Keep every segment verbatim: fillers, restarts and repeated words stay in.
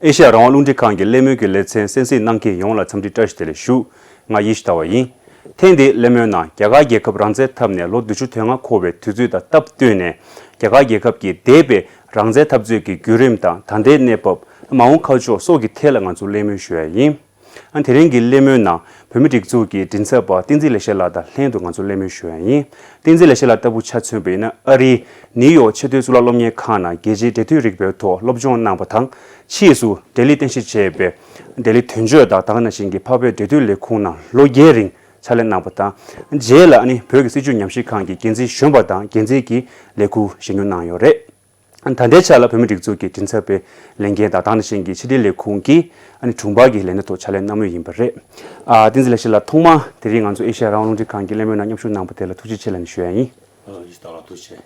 ཨེ་ཤ་ཡ་རང་དབང་རླུང་འཕྲིན་ཁང་གི་གླེང་མོལ་གྱི་ལེ་ཚན་གསན་གཟིགས་གནང་མཁན་ཡོངས་ལ་འཚམས་འདྲི་བཀྲ་ཤིས་བདེ་ལེགས་ཞུ། ང་ཡེ་ཤེས་ཟླ་བ་ཡིན། ཐེངས་འདིའི་གླེང་མོལ་ནང་རྒྱ་གར་རྒྱལ་ཁབ་རང་བཙན་འཐབ་ནས་ལོ་བདུན་ཅུ་དོན་ལྔ་འཁོར་བའི་དུས་ཚོད་དང་སྟབས་བསྟུན་ནས། རྒྱ་གར་རྒྱལ་ཁབ་ཀྱི་འདས་པའི་རང་བཙན་འཐབ་རྩོད་ཀྱི་བརྒྱུད་རིམ་དང་ད་ལྟའི་གནས་བབ། མ་འོངས་ཁ་ཕྱོགས་སོགས་ཀྱི་ཐད་ལ་ང་ཚོ་གླེང་མོལ་ཞུ་ཡ་ཡིན། ཨ། དེ་རིང་གི་གླེང་མོལ་ནང་བོད་མི་སྒྲིག་འཛུགས་ཀྱི་མགྲིན་ཚབ་པ་བསྟན་འཛིན་ལེགས་བཤད་ལགས་དང་ལྷན་དུ་ང་ཚོ་གླེང་མོལ་ཞུ་ཡ་ཡིན། བསྟན་འཛིན་ལེགས་བཤད་ལགས་ལྟ་བུ་ཆ་མཚོན་པ་ཡིན་ན། ཨ་རིའི་ནིའུ་ཡོག་ཆེས་མཐོའི་གཙུག་ལག་སློབ་གཉེར་ཁང་ནང་རྒྱལ་སྤྱིའི་འབྲེལ་མཐུད་རིག་པའི་ཐོག་སློབ་སྦྱོང་གནང་བ་དང་། ཕྱིས་སུ་ལྡི་ལིར་རྟེན་གཞི་བྱས་པའི་ལྡི་ལི་དོན་གཅོད་དང་ད་ག་ནང་བཞིན་གྱི་འཕགས་པའི་འབྲེལ་མཐུད་ལས་ཁུངས་ནང་ལོ་བརྒྱད་རིང་ཕྱག་ལས་གནང་བ་དང་། རྗེས་ལ་ཨ་ནི་བོད་ཀྱི་སྲིད་བྱུས་ཉམས་ཞིབ་ཁང་གི་འགན་འཛིན་གཞོན་པ་དང་འགན་འཛིན་གྱི་ལས་ཁུར་བཞེས་མྱོང་གནང་ཡོད་རེད། ད་ལྟའི་ཆ་ལ་བོད་མི་སྒྲིག་འཛུགས་ཀྱི་མགྲིན་ཚབ་པའི་ལས་འགན་དང་། ད་ག་ནང་བཞིན་གྱི་ཕྱི་དྲིལ་ལས་ཁུངས་ཀྱི་ཨ་ནི་དྲུང་འཕར་གྱི་ལས་སྣེ་ཐོག་ཕྱག་ལས་གནང་མུས་ཡིན་པ་རེད། ཨ། བསྟན་འཛིན་ལེགས་བཤད་ལགས། ཐོག་མར་དེ་རིང་ང་ཚོ་ཨེ་ཤ་ཡ་རང་དབང་རླུང་འཕྲིན་ཁང་གི་གླེང་མོལ་ནང་མཉམ་ཞུགས་གནང་བ་དེ་ལ་ཐུགས་རྗེ་ཆེ་ལབ་ནས་ཞུ་ཡ་ཡིན། ཨ། ཡིན་ད་ལགས། ཐུགས་རྗེ་ཆེ།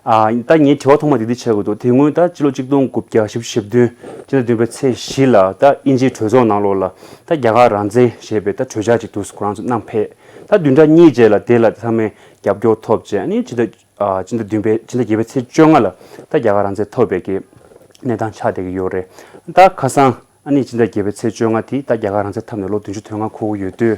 ཨ། ད་ངའི་དྲི་བ་ཐོག་མ་དེ་འདི་བྱེད་དགོས་འདུག་དེ་སྔོན་ད་ཕྱི་ལོ་གཅིག་སྟོང་དགུ་བརྒྱ་བཞི་བཅུ་ཞེ་བདུན་ཕྱི་ཟླ་བདུན་པའི་ཚེས་བཞི་ལ་ད་དབྱིན་ཇིའི་གྲོས་ཚོགས་ནང་ལོགས་ལ་ད་རྒྱ་གར་རང་བཙན་ཞེས་པའི་ད་གྲོས་འཆར་ཅིག་འདུག་ཁོ་རང་ཚོ་བསྣམས་ཕེབས། ད་བདུན་ཕྲག་གཉིས་རྗེས་ལ་དེ་ལ་ཚང་མས་རྒྱབ་སྐྱོར་ཐོབ་རྗེས། ཨ་ནི་ཕྱི་ཟླ་ཨ། ཕྱི་ཟླ་བདུན་པའི་ཕྱི་ཟླ་བརྒྱད་པའི་ཚེས་བཅོ་ལྔ་ལ་ད་རྒྱ་གར་རང་བཙན་ཐོབ་པའི་གི་གནས་སྟངས་ཆགས་བསྡད་ཀྱི་ཡོད་རེད། ད་ཁ་སང་ཨ་ནི་ཕྱི་ཟླ་བརྒྱད་པའི་ཚེས་བཅོ་ལྔ་དེ་ད་རྒྱ་གར་རང་བཙན་ཐོབ་ནས་ལོ་བདུན་ཅུ་དོན་ལྔ་འཁོར་གྱི་ཡོད་དུས།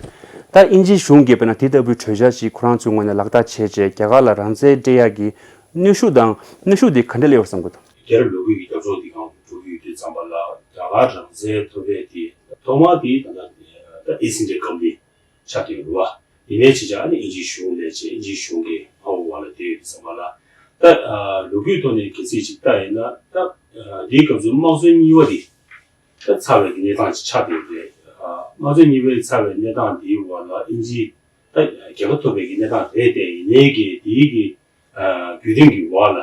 ད་དབྱིན་ཇི་གཞུང་གིས་དཔེར་ན་དེ་ལྟ་བུའི་གྲོས་འཆར་ཞིག་ཁོ་རང་ཚོའི་ངོས་ནས་ལག་བསྟར་བྱས་རྗེས་རྒྱ་གར་ལ་རང་བཙན་སྤྲད་ཡག་གི་གནོན་ཤུགས་དང་གནོན་ཤུགས་དེ་ག་འདྲ་སླེབས་ཡོད་བསམ་གྱི་འདུག་རྒྱལ་རབས་ལོ་རྒྱུས་ཀྱི་རྒྱབ་ཕྱོགས་འདི་སྒང་འགྲོ་གི་ཡོད་དུས་ཙམ་པ་ལ། རྒྱ་གར་རང་བཙན་ཐོབ་པའི་དེ་ཐོག་མ་དེ་ད་ལྟ་ད་ཨེ་སི་འདྲའི་སྐབས་ལ་ཆགས་བསྡད་ཡོད་རེད་བ། དེ་ནས་ཕྱི་རྒྱལ་ཨ་ནི་དབྱིན་ཇིའི་གཞུང་ལས་བྱེད་དབྱིན་ཇིའི་གཞུང་གི་མངའ་འོག་ལ་བསྡད་ཡོད་དུས་ཙམ་པ་ལ། ད་ལོ་རྒྱུས་ཐོག་ནས་གལ་སྲིད་ཅིག་ལྟ་ཡིན་ན། ད་དེའི་སྐབས་སུ་དམག་བཙོན་གཉིས་པ་དེ་ད་ཚར་བའི་གནས་སྟངས་ཅིག་ཆགས་བསྡད་ཡོད་རེད། དམག་བཙོན་གཉིས་པའི་ཚར་བའི་གནས་སྟངས་དེའི་འོག་ལ་དབྱིན་ཇི་ད་རྒྱལ་ཁ་ཐོབ་པའི་གི་གནས་སྟངས་རེད། དེ་ཡིན་ནའི་གི་དེའི་གི་བརྒྱུད་རིམ་གྱི་འོག་ལ་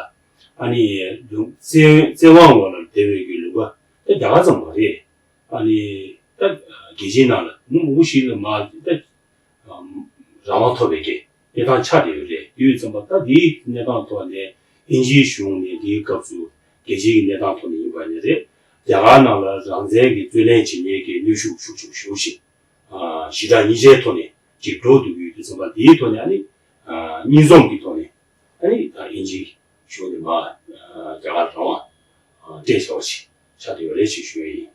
ཨ་ནི་བཙན་བཙན་དབང་འོག་ལ་བསྡད་པའི་གི་ལུང་པ་ད་རྒྱ་གར་ཙམ་མ་རེད། ཨ་ནི་ད་རྒྱལ་སྤྱིའི་ནང་ལ་མི་མང་པོ་ཞིག་ལ་མར་ད་རང་དབང་ཐོབ་པའི་གི་གནས་སྟངས་ཆགས་བསྡད་ཡོད་རེད། དེ་ཡོད་ཙམ་པ་ད་དེའི་གནས་སྟངས་ཐོག་ནས་དབྱིན་ཇིའི་གཞུང་ནས་དེའི་སྐབས་སུ་རྒྱལ་སྤྱིའི་གི་གནས་སྟངས་ཐོག་ནས་ཡིན་པ་ནི་རེད། རྒྱ་གར་ནང་ལ་རང་བཙན་གྱི་རྩོད་ལེན་བྱེད་མཁན་གྱི་གནོན་ཤུགས་ཤུགས་ཆེ་ཤུགས་ཆེ་ཞིག་ཨ་ཞི་དྲག་གཉིས་ཆའི་ཐོག་ནས་ཅིག་འགྲོ་འདུག་ཡོད་དུས་ཙམ་པ། དེའི་ཐོག་ནས་ཨ་ནི་ཨ་གཉིས་འཛོམས་ཀྱི་ཐོག་ནས་ཨ་ནི་ད་དབྱིན་ཇིའི་གཞུང་ནས་མར་ཨ་རྒྱ་གར་རང་དབང་ཨ་སྤྲད་བྱ་བ་ཞིག་ཆགས་བསྡད་ཡོད་རེད་ཅེས་ཞུ་ཡ་ཡིན།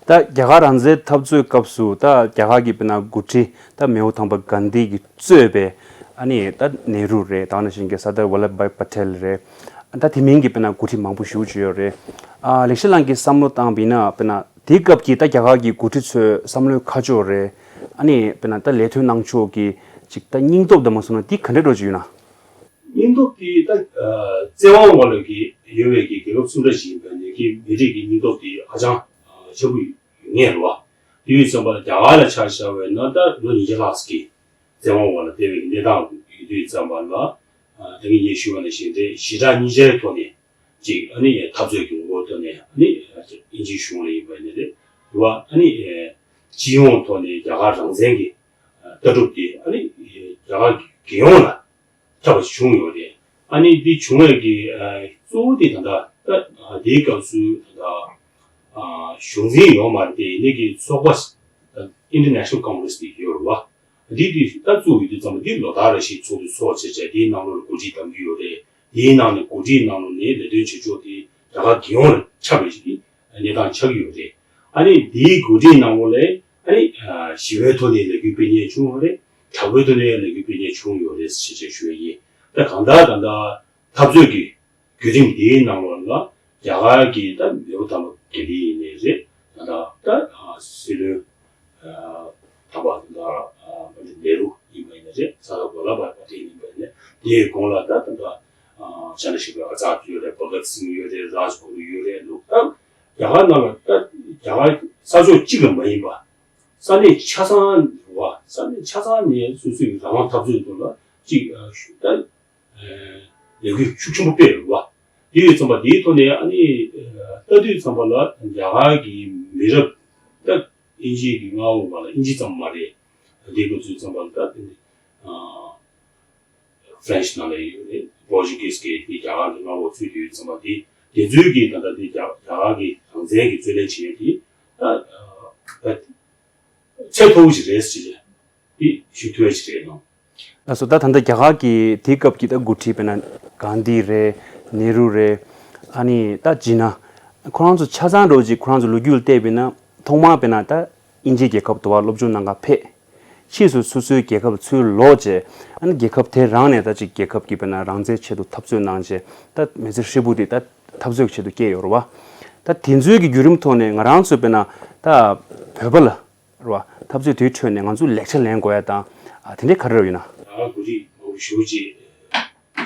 ད་རྒྱ་གར་རང་བཙན་འཐབ་རྩོད་སྐབས་སུ་ད་རྒྱ་གར་གྱི་དཔེར་ན་འགོ་ཁྲིད་ད་མེའོ་དམ་པ་གྷན་དྷི་གིས་གཙོས་པའི་ཨ་ནི་ད་ནེ་རུ་རེད། ད་ག་ནང་བཞིན་གྱི་སར་དར་ཝལ་ལབ་བྷའི་པ་ཊེལ་རེད། ད་དེ་མིན་གྱི་དཔེར་ན་འགོ་ཁྲིད་མང་པོ་ཞེ་པོ་ཅིག་ཡོད་རེད། ཨ་ལེགས་བཤད་ལགས་ཀྱིས་བསམ་བློ་བཏང་བ་ཡིན་ན། དཔེར་ན་དེའི་སྐབས་ཀྱི་ད་རྒྱ་གར་གྱི་འགོ་ཁྲིད་ཚོའི་བསམ་བློའི་ཁ་ཕྱོགས་རེད། ཨ་ནི་དཔེར་ན་ད་ལས་དོན་གནང་ཕྱོགས་ཀྱི་ཅིག་ད་སྙིང་སྟོབས་དང་མ་སོང་ན་དེ་ག་འདྲ་འདྲ་ཅིག་ཡོད་ན། སྙིང་སྟོབས་དེ་ད་ཨ་བཙན་དབང་འོག་ལ་གི་ཡོད་པའི་གི་རྒྱལ་ཁབ་སུ་འདྲ་ཞིག་ཡིན་པ་ནས་ཀྱི་མི་རིགས་ཀྱི་སྙིང་སྟོབས་དེ་ཧ་ཅང་ཨ་ཆེན་པོ་ཡོད་ངེས་རེད་བ། དེ་ཡོད་ཙམ་པ་རྒྱ་གར་ལ་ཆ་བཞག་པ་ཡིན་ན་ད་ལོ་ཉིས་བརྒྱ་ལྷག་ཙམ་གྱི་བཙན་དབང་འོག་ལ་བསྡད་པའི་གནས་སྟངས་ཡོད་དུས་ཙམ་པ་ལ། ཨ་ད་གིན་ངས་ཞུས་པ་ནང་བཞིན་རེད། ཞི་དྲག་གཉིས་ཆའི་ཐོག་ནས་ཅིག་ཨ་ནི་འཐབ་རྩོད་ཀྱི་ངོ་བོའི་ཐོག་ནས་ཨ་ནི་དབྱིན་ཇིའི་གཞུང་ལ་ཡིན་པ་ནི་རེད་བ། ཨ་ནི་སྤྱི་ཡོངས་ཐོག་ནས་རྒྱ་གར་རང་བཙན་གྱི་ལྟ་གྲུབ་དེ་ཨ་ནི་རྒྱ་གར་རྒྱལ་ཡོངས་ལ་ཁྱབ་པ་བྱུང་ཡོད་རེད། ཨ་ནི་འདི་བྱུང་བའི་གི་ཨ་གཙོ་བོ་དེ་ད་ལྟ་ད་དེའི་སྐབས་སུ་ད་ལྟ་ཨ་གཞུང་འཛིན་ཡོད་མ་རེད་དེ། ཡིན་ནའི་གི་ཚོགས་པ་International Congress དེ་ཡོད་རེད་བ། འདི་དེ་ད་བཙུགས་ཡོད་དུས་ཙམ་པ་འདི་ལོ་ལྟར་རེ་བཞིན་ཚོགས་འདུ་ཚོགས་བྱས་བྱས་དེའི་ནང་ལོགས་ལ་འགོ་ཁྲིད་བདམས་ཀྱི་ཡོད་རེད། དེའི་ནང་ནས་འགོ་ཁྲིད་ནང་ལོགས་ནས་ལས་དོན་བྱེད་ཕྱོགས་དེ་རྒྱ་གར་རྒྱལ་ཡོངས་ལ་ཁྱབ་པའི་ཞིག་གི་གནས་སྟངས་ཆགས་ཀྱི་ཡོད་རེད། ཨ་ནི་དེའི་འགོ་ཁྲིད་ནང་ལོགས་ལ་ཨ་ནི་ཞི་བའི་ཐོག་ནས་ལས་འགུལ་སྤེལ་མཁན་བྱུང་ཡོད་རེད། དྲག་པོའི་ཐོག་ནས་ལས་འགུལ་སྤེལ་མཁན་བྱུང་ཡོད་རེད་ཞེས་བྱས་ཞུ་ཡ་ཡིན། ད་གང་ལྟར་ད་ལྟ་འཐབ་རྩོད་ཀྱི་བརྒྱུད་རིམ་འདིའི་ནང་ལོགས་ལ་རྒྱ་གར་གྱི་ད་མེའོ་དམ་པ་གྷན་དྷི་ཡིན་ནའི་རེད། ད་ལྟ་ད་སྲིད་བློན་དམ་པ་ད་ལྟ་ནེ་རུ་ཡིན་པ་ཡིན་ནའི་རེད། སར་དར་ཝལ་ལབ་བྷའི་པ་ཊེལ་ཡིན་པ་ཡིན་ནའི། དེའི་གོང་ལ་ད་ད་ལྟ་ཅན་དྲ་ཤེ་ཁར་ཨ་ཛཱད་ཡོད་རེད། བྷ་གཏ་སིང་ཡོད་རེད། རཱཇ་གུ་རུ་ཡོད་རེད། ལུག་ད་རྒྱ་གར་ནང་ལ་ད་རྒྱ་གར་ས་ཕྱོགས་གཅིག་ལ་མ་ཡིན་པ་ས་གནས་ཆ་ཚང་རེད་བ། ས་གནས་ཆ་ཚང་ནས་སོ་སོའི་རང་དབང་འཐབ་རྩོད་དེ་ལ་གཅིག་ད་ལས་འགུལ་ཤུགས་ཆེན་པོ་སྤེལ་ཡོད་རེད་བ། དེ་ཡོད་ཙམ་པ་དེའི་ཐོག་ནས་ཨ་ནི་ལྟ་དུས་ཙམ་པ་ལ་རྒྱ་གར་གྱི་མི་རབས་ད་དབྱིན་ཇིའི་གི་མངའ་འོག་པ་ལ། དབྱིན་ཇི་ཙམ་མ་རེད། དེ་ག་ཚོད་ཙམ་པ་ལ་ད་དེ་ནི་ཨ་ཧྥ་རན་སི་ནང་ལ་ཡོད་རེད། པོར་ཅུ་གིས་ཀྱིས་དེ་རྒྱ་གར་གྱི་མངའ་འོག་ཚུད་དེ་ཡོད་ཙམ་པ་དེ། དེ་ཚོའི་གི་ད་ལྟ་དེ་རྒྱ་རྒྱ་གར་གྱི་རང་བཙན་གྱི་རྩོད་ལེན་བྱེད་ཡས་དེ་ད་ད་ཚད་མཐོ་བོ་ཞིག་རེད་ཟེར་གྱི་དེ་ཞུ་ཐུབ་ཡ་ཞིག་རེད་ནོ། ལགས་སོ། ད་ད་ལྟ་རྒྱ་གར་གྱི་དེའི་སྐབས་ཀྱི་ད་འགོ་ཁྲིད་དཔེར་ན་གྷན་དྷི་རེད། ནེ་རུ་རེད། ཨ་ནི་ད་ཇི་ན་ ཁོ་རང་ཚོ་ཆ་ཚང་འགྲོ་ཅིག་ཁོ་རང་ཚོ་ལོ་རྒྱུས་ལ་བལྟས་པས་ན་ཐོག་མར་དཔེར་ན་ད་དབྱིན་ཇིའི་རྒྱལ་ཁབ་ཏུ་བ་སློབ་སྦྱོང་གནང་ག་ཕེབས། ཕྱིས་སུ་སོ་སོའི་རྒྱལ་ཁབ་ཚུར་ལོག་རྗེས་ཨ་ནི་རྒྱལ་ཁབ་དེ་རང་ནས་ད་ཅིག་རྒྱལ་ཁབ་ཀྱི་དཔེར་ན་རང་བཙན་ཆེད་དུ་འཐབ་རྩོད་གནང་རྗེས་ད་མི་ཚེ་ཧྲིལ་པོ་དེ་ད་འཐབ་རྩོད་ཆེད་དུ་བསྐྱལ་ཡོད་རེད་བ། ད་དེ་ཚོའི་གི་བརྒྱུད་རིམ་ཐོག་ནས་ང་རང་ཚོས་དཔེར་ན་ད་བོད་པ་ལ་རེད་བ། འཐབ་རྩོད་དེའི་ཁྲོད་ནས་ང་ཚོས་ལེགས་ཆ་ལེན་དགོས་ཡ་དང་། ཨ་དེ་འདྲའི་ག་རེ་ཡོད་ན། ད་ག་འགོ་ཁྲིད་མང་པོ་ཞེ་པོ་ཅིག་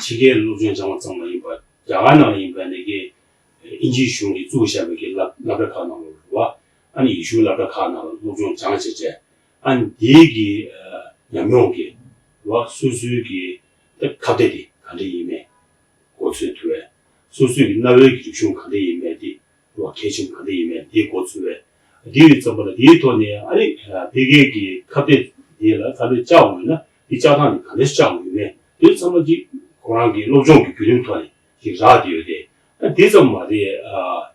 ཕྱི་རྒྱལ་སློབ་སྦྱོང་སྦྱངས་པ་ཙམ་མ་ཡིན་པར་རྒྱ་གར་ནང་ལ་ཡིན་པ་ནས་ཀྱི་དབྱིན་ཇིའི་གཞུང་གིས་བཙུགས་བཞག་པའི་གི་སློབ་སློབ་གྲྭ་ཁག་ནང་ལོགས་རེད་བ། ཨ་ནི་ཡེ་ཤུའི་སློབ་གྲྭ་ཁག་ནང་ལ་སློབ་སྦྱོང་སྦྱངས་བྱས་རྗེས་ཨ་ནི་དེའི་གི་ཉམས་མྱོང་གི་རེད་བ། སོ་སོའི་གི་ད་ཁ་གཏད་དེ་ག་འདྲ་ཡིན་མིན། འགོ་ཚུགས་ཐུབ་པས། སོ་སོའི་གི་གནའ་བོའི་གི་རིག་གཞུང་ག་འདྲ་ཡིན་མིན་དེ་རེད་བ། གལ་ཆེན་ག་འདྲ་ཡིན་མིན་དེ་འགོ་ཚུགས་པས། དེ་ཡོད་ཙམ་པ་ལ་དེའི་ཐོག་ནས་ཨ་ནི་ཕ་གིའི་གི་ཁ་གཏད་དེ་ལ་ཁ་གཏད་བཅག་འོང་ན་དེ་བཅག་སྟངས་དེ་ག་འདྲ་བཅག་འོང་ཡོད་མེད་དེ་ཚང་མ་ཅིག་ཁོ་རང་གི་སློབ་སྦྱོང་གི་བརྒྱུད་རིམ་ཐོག་ནས་ཅིག་རག་བསྡད་ཡོད་དེ། ཨ་དེ་ཙམ་མ་རེད། ཨ་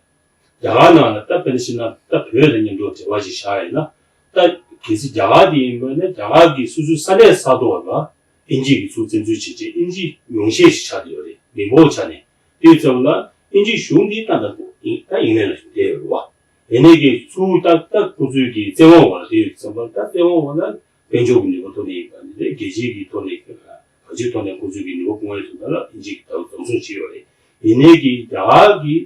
རྒྱ་གར་ནང་ལ་ད་དཔེར་ན་བཤད་ན་ད་བོད་དང་མཉམ་དུ་འབྲེལ་བ་ཞིག་བཞག་ཡིན་ན་ད་གལ་སྲིད་རྒྱ་གར་དེ་ཡིན་པ་ན་རྒྱ་གར་གི་སོ་སོའི་ས་གནས་ས་ཐོག་ལ་དབྱིན་ཇི་གིས་ཚུར་བཙན་འཛུལ་བྱས་རྗེས་དབྱིན་ཇི་ཉུང་ཤས་ཤིག་ཆགས་བསྡད་ཡོད་རེད། མི་འབོར་ཆ་ནས་དེ་ཙམ་ལ་དབྱིན་ཇིའི་གཞུང་འདི་ད་ད་ད་ཨིང་ལན་ལ་བསྡད་ཡོད་རེད་བ། ཡིན་ནའི་གི་ཚུར་ད་ད་ཁོ་ཚོའི་གི་བཙན་དབང་འོག་ལ་བསྡད་ཡོད་ཙམ་པ་ད་བཙན་དབང་འོག་ལ་དཔལ་འབྱོར་གྱི་ནུས་པ་ཐོག་ནས་ཡིན་པ་ནི་རེད། རྒྱལ་སྤྱིའི་གི་ཐོག་ནས་ག་ཅིའི་ཐོག་ནས་ཁོ་ཚོའི་གི་ནུས་པ་སྐུ་ངལ་ཐོན་པ་ལ་དབྱིན་ཇི་གིས་ད་རུང་སྡང་ཟུག་བྱས་ཡོད་རེད། ཡིན་ནའི་གི་རྒྱ་གར་གི་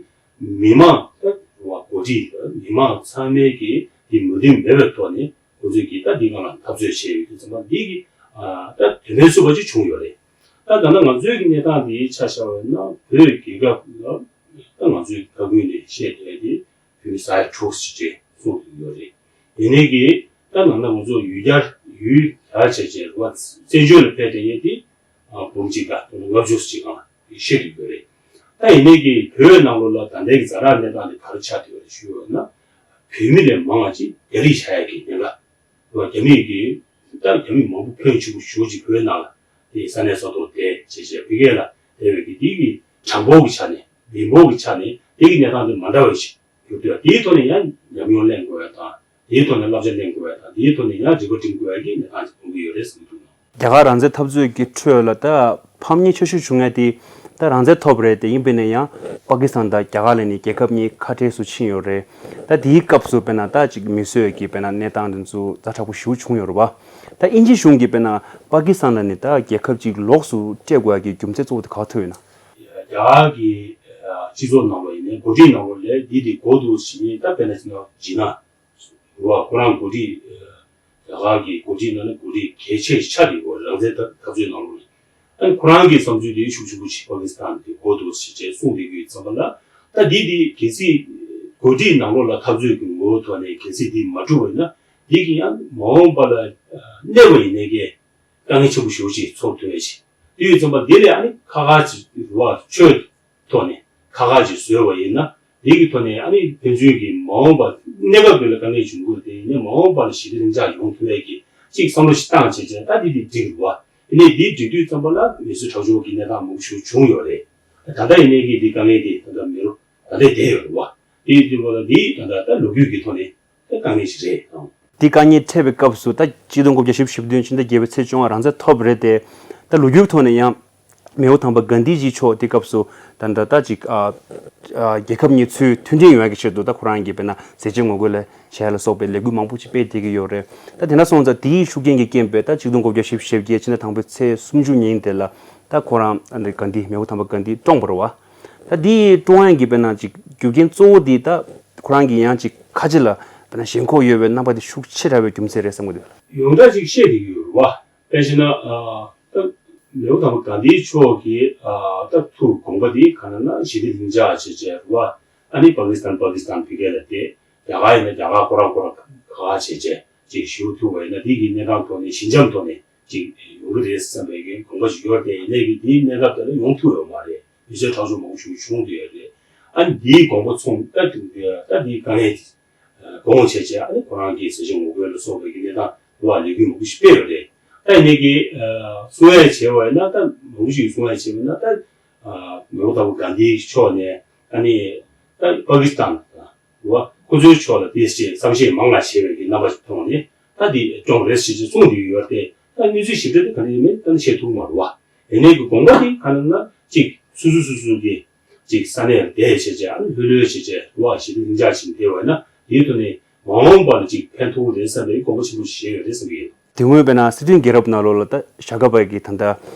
མི་མང་ད་བ་འགོ་ཁྲིད་མི་མང་ཚང་མའི་གི་དེ་མོས་མཐུན་མེད་པའི་ཐོག་ནས་ཁོ་ཚོས་ཀྱིས་ད་འདི་སྒང་ལ་འཐབ་རྩོད་བྱས་ཡོད་དུས་ཙམ་པ་འདི་གི་ད་དོན་ཕན་ཚུད་པ་ཅིག་བྱུང་ཡོད་རེད། ད་ད་ལྟ་ང་ཚོའི་གི་གནས་སྟངས་འདི་ཆ་བཞག་པ་ཡིན་ན་བོད་རྒྱལ་ཁབ་ལ་ད་ང་ཚོའི་བཀའ་བཀོད་ནས་བཤད་བསྡད་དེ་བོད་མི་ས་ཡ་དྲུག་ཅིག་ཅེས་གསུངས་ཡོད་རེད། ཡིན་ནའི་གི་ད་ནང་ན་ང་ཚོ་ཡུལ་གྱར་ཡུལ་གྱར་བྱས་བྱས་རེད་བ། བཙན་བྱོལ་ལ་ཕེབས་བསྡད་མཁན་དེ་འབུམ་གཅིག་དང་ལྔ་བཅུ་ཅིག་སྒང་བཤད་ཡོད་རེད། ད་ཡིན་ནའི་གི་བོད་ནང་ལོགས་ལ་ད་ལྟའི་གི་ཛ་དྲག་གནས་སྟངས་དེ་ག་རེ་ཆགས་བསྡད་ཡོད་རེད་ཞུས་པ་ན། བོད་མི་ལས་མང་བ་ཅིག་རྒྱ་རིགས་ཆགས་ཡ་གི་ཉེན་ཁ་རེད་བ། རྒྱ་མི་གི་ད་རྒྱ་མི་མང་པོ་ཕོན་ཆེན་པོ་ཞེ་པོ་ཅིག་བོད་ནང་ལ་དེ་ས་གནས་ས་ཐོག་བསྡད་བྱས་བྱས་བོད་སྐད་ལ་བསྡད་པའི་གི་དེ་གི་གྲངས་འབོར་གི་ཆ་ནས་མི་འབོར་གི་ཆ་ནས་དེ་གི་གནས་སྟངས་དེ་མ་འདྲ་བ་ཞིག་གྱུར་དུས་དེའི་ཐོག་ནས་ཡང་ཉམས་མྱོང་ལེན་དགོས་ཡ་དང་དེའི་ཐོག་ནས་བསླབ་བྱ་ལེན་དགོས་ཡ་དང་དེའི་ཐོག་ནས་ཡང་འགྲིག་པ་འགྲིམ་དགོས་ཡ་གི་གནས་སྟངས་ཅིག་མཐོང་གི་ཡོད་རེད་བསམ་གྱི་འདུག་རྒྱ་གར་རང་བཙན་འཐབ་རྩོད་ཀྱི་ཁྲོད་ལ་ད་ཕམ་ཉེས་ཆེ་ཤོས་བྱུང་ཡ་དེ་ད་རང་བཙན་ཐོབ་རེད་དེ། ཡིན་པས་ན་ཡང་པ་ཀི་སི་ཐན་དང་རྒྱ་གར་ལ་ནི་རྒྱལ་ཁབ་གཉིས་ཁ་བྲལ་སུ་ཕྱིན་ཡོད་རེད། ད་དེའི་སྐབས་སུ་དཔེར་ན་ད་ཅིག་མི་གསོད་ཀྱི་དཔེར་ན་གནས་སྟངས་དེ་ཚོ་ཛ་དྲག་པོ་ཞེ་པོ་བྱུང་ཡོད་རེད་བ། ད་དབྱིན་ཇི་གཞུང་གིས་དཔེར་ན་པ་ཀི་སི་ཐན་ལ་ནི་ད་རྒྱལ་ཁབ་ཅིག་ལོགས་སུ་སྤྲད་དགོས་ཡ་གི་རྒྱུ་མཚན་གཙོ་བོ་དེ་ག་པར་ཐུག་ཡོད་ན། རྒྱ་གར་གྱི་སྤྱི་ཚོགས་ནང་ལ་ཡིན་ནའི་འགོ་ཁྲིད་ནང་ལོགས་ལ་འདི་དེ་གོ་འདུག་ཟེར་ནས་ད་དཔེར་ན་ཅིག་ན་ཇི་ན། རེད་བ། ཁོ་རང་འགོ་ཁྲིད་རྒྱ་གར་གྱི་འགོ་ཁྲིད་ནང་ནས་འགོ་ཁྲིད་གལ་ཆེ་ཆགས་ཀྱི་ཡོད་རང་བཙན་འཐབ་རྩོད་ནང་ལོགས་ནས། ཨ་ནི་ཁོ་རང་གི་བསམ་ཚུལ་དེ་ཤུགས་ཆེན་པོ་ཞིག་པ་ཀི་སི་ཐན་དེ་གོ་འདུག་ཟེར་བྱས་གསུངས་བསྡད་ཀྱི་ཡོད་ཙམ་པ་ལ། ད་འདི་དེ་གལ་སྲིད་འགོ་ཁྲིད་ནང་ལོགས་ལ་འཐབ་རྩོད་ཀྱི་ངོ་བོ་ཐོག་ནས་གལ་སྲིད་འདི་མ་གྲུབ་པ་ཡིན་ན་འདི་གི་ཡང་མ་འོངས་པ་ལ་གནས་པ་ཡིན་ནའི་གི་དཀའ་ངལ་ཆེན་པོ་ཞེ་པོ་ཅིག་ཚོར་ཐུབ་ཡ་ཞིག་དེ་ཡོད་ཙམ་པ་འདི་ལས་ཨ་ནི་ཁ་ཁ་ཅིག་རེད་བ། ཆོས་ཐོག་ནས་ཁ་ཁ་ཅིག་བཟོས་པ་ཡིན་ན། དེ་གི་ཐོག་ནས་ཨ་ནི་ཕན་ཚུན་གྱི་མ་འོངས་པ་གནས་སྐབས་དེ་ལ་དཀའ་ངལ་བྱུང་དགོས་དེ་ཡིན་ནའི་མ་འོངས་པ་ལ་ཞི་བདེ་ལྷིང་འཇགས་ཡོང་ཐུབ་ཡས་ཀྱི་གཅིག་བསམ་བློ་ཞིག་བཏང་བྱས་བྱས་ད་འདི་དེ་འགྲིག་རེད་བ། ཡིན་ནའི་འདི་འགྲིག་དུས་ཙམ་པ་ལ་མི་གསོད་ཁྲག་སྦྱོར་གྱི་གནས་སྟངས་མང་པོ་ཞིག་བྱུང་ཡོད་རེད། ད་ལྟ་ཡིན་ནའི་གི་འདི་དཀའ་ངལ་དེ་ད་ལྟ་མེད་རུང་ད་ལྟ་བསྡད་ཡོད་རེད་བ། དེ་ཡིན་དུས་པ་ལ་འདི་ད་ལྟ་ད་ལོ་རྒྱུས་ཀྱི་ཐོག་ནས། དཀའ་ངལ་ཞིག་རེད་དང་། འདི་དཀའ་ངལ་འཕྲད་པའི་སྐབས་སུ་ད་ཆིག་སྟོང་དགུ་བརྒྱ་བཞི་བཅུ་ཞེ་བདུན་ཕྱི་ཟླ་བརྒྱད་པའི་ཚེས་བཅོ་ལྔ་རང་བཙན་ཐོབ་རེད་དེ། ད་ལོ་རྒྱུས་ཐོག་ནས་ཡང་མེའོ་དམ་པ་གྷན་དྷི་ཇི་མཆོག་དེ་སྐབས་སུ་ད་ད་ད་ཅིག་ཨ་ཨ་རྒྱལ་ཁབ་གཉིས་ཚུར་མཐུན་འབྲེལ་ཡོང་ཡ་གི་ཆེད་དུ་ད་ཁོ་རང་གིས་དཔེར་ན་ཟས་བཅད་ངོ་རྒོལ་ལ་བྱས་ལ་སོགས་པའི་ལས་འགུལ་མང་པོ་ཅིག་སྤེལ་བསྡད་ཀྱི་ཡོད་རེད། ད་དེ་འདྲ་སོང་ཙང་དེའི་ཤུགས་རྐྱེན་གྱི་རྐྱེན་པས་ད་ཆིག་སྟོང་དགུ་བརྒྱ་བཞི་བཅུ་ཞེ་བརྒྱད་ཕྱི་ཟླ་དང་པོའི་ཚེས་སུམ་ཅུ་ཉིན་དེ་ལ་ད་ཁོ་རང་ཨ་ནི་གྷན་དྷི་མེའོ་དམ་པ་གྷན་དྷི་བཀྲོངས་པ་རེད་བ། ད་འདི་བཀྲོངས་ཡག་གི་དཔེར་ན་ཅིག་རྒྱུ་རྐྱེན་གཙོ་བོ་འདི་ད་ཁོ་རང་གིས་ཡང་ཅིག་ཁ་ཆེ་ལ་དཔེར་ན་ཞེན་ཁོག་ཡོད་པའི་རྣམ་པ་དེ་ཤུགས་ཆེ་དྲགས་པའི་རྒྱུ་མཚན་རེད་བསམ་གྱི་འདུག་ཡོངས་གྲགས་ཅིག་བཤད་བསྡད་ཀྱི་ཡོད་རེད་བ། དཔེར་བྱས་ན་ཨ་ད་མེའོ་དམ་པ་གྷན་དྷི་མཆོག་གི་ཨ་ད་ཐུགས་དགོངས་པ་འདི་ག་ན་ན་ཞི་བདེ་ལྷིང་འཇགས་བྱས་བྱས་རེད་བ། ཨ་ནི་པ་ཀི་སི་ཐན་པ་ཀི་སི་ཐན་ཕ་གི་ལ་བསྡད། རྒྱ་གར་ཡིན་ན་རྒྱ་གར་ཁོ་རང་ཁོ་རང་ག་ག་བྱས་བྱས་ཅིག་ཞུ་ཐུབ་པ་ཡིན་ན་འདི་གི་གནས་སྟངས་ཐོག་ནས་ཞི་འཇམ་ཐོག་ནས། ཅིག་ཡོང་གི་རེད་བསམ་པའི་གི་དགོངས་པ་ཞིག་ཡོད་དེ། ཡིན་ནའི་གི་དེའི་གནས་སྐབས་དེ་ལ་ཡོང་ཐུབ་ཡོད་མ་རེད། མི་ཚེ་ཁྲག་སྦྱོར་མང་པོ་ཞིག་བྱུང་བསྡད་ཡོད་རེད། ཨ་ནི་དེའི་དགོངས་པ་ཚོམས་ད་དེ་ད་དེའི་དཀའ་ངལ་དེ་དགོངས་བྱས་བྱས། ཨ་ནི་ཁོ་རང་གི་ཟས་བཅད་ངོ་རྒོལ་ལ་སོགས་པའི་གི་གནས་སྟངས་དུ་བ་ལས་འགུལ་མང་པོ་ཞིག་སྤེལ་ཡོད་རེད། ད་ཡིན་ནའི་གི་གསུང་ཡས་བྱས་པ་ཡིན་ན་ད་མང་པོ་ཞིག་གསུང་ཡས་བྱས་པ་ཡིན་ན་ད་མེའོ་དམ་པ་གྷན་དྷི་མཆོག་ནས་ཨ་ནི་ད་པ་ཀི་སི་ཐན་དང་། རེད་བ། ཁོ་ཚོའི་ཕྱོགས་ལ་དེ་ཅེས་བསམ་ཤེས་མང་ང་བྱས་པའི་གི་རྣམ་པ་ཞིག་མཐོང་ནས་ད་དེ་བཀྲོངས་རེད་ཞེས་ཅིག་གསུངས་བསྡད་ཡོད་དེ། ད་གནས་ཚུལ་ཞིབ་ཕྲ་དེ་ག་འདྲ་ཡིན་མིན་ད་ནི་བཤད་ཐུབ་མ་རེད་བ། ཡིན་ནའི་གི་དགོངས་པ་དེ་ག་ནས་ན་གཅིག་སོ་སོ་སོ་སོ་གི་ ཅིག་ས་གནས་ལ་བསྡད་བྱས་བྱས་ཨ་ནི་ལྷོད་ལྷོད་བྱས་བྱས་རེད་བ། ཞི་བདེ་ལྷིང་འཇགས་ཅིག་བསྡད་པ་ཡིན་ན་དེའི་ཐོག་ནས་མ་འོངས་པ་ལ་ཅིག་ཕན་ཐོགས་རེད་བསམ་པའི་དགོངས་པ་ཆེན་པོ་ཞིག་བཞེས་ཡོད་རེད་བསམ་གྱི་ཡིན། དེ་སྔོན་དཔེར་ན་སི་ཁྲོན་རྒྱལ་རབས་ནང་ལོགས་ལ་ད་ཞྭ་སྒབ་པ་གིས་ད་ལྟ་ད་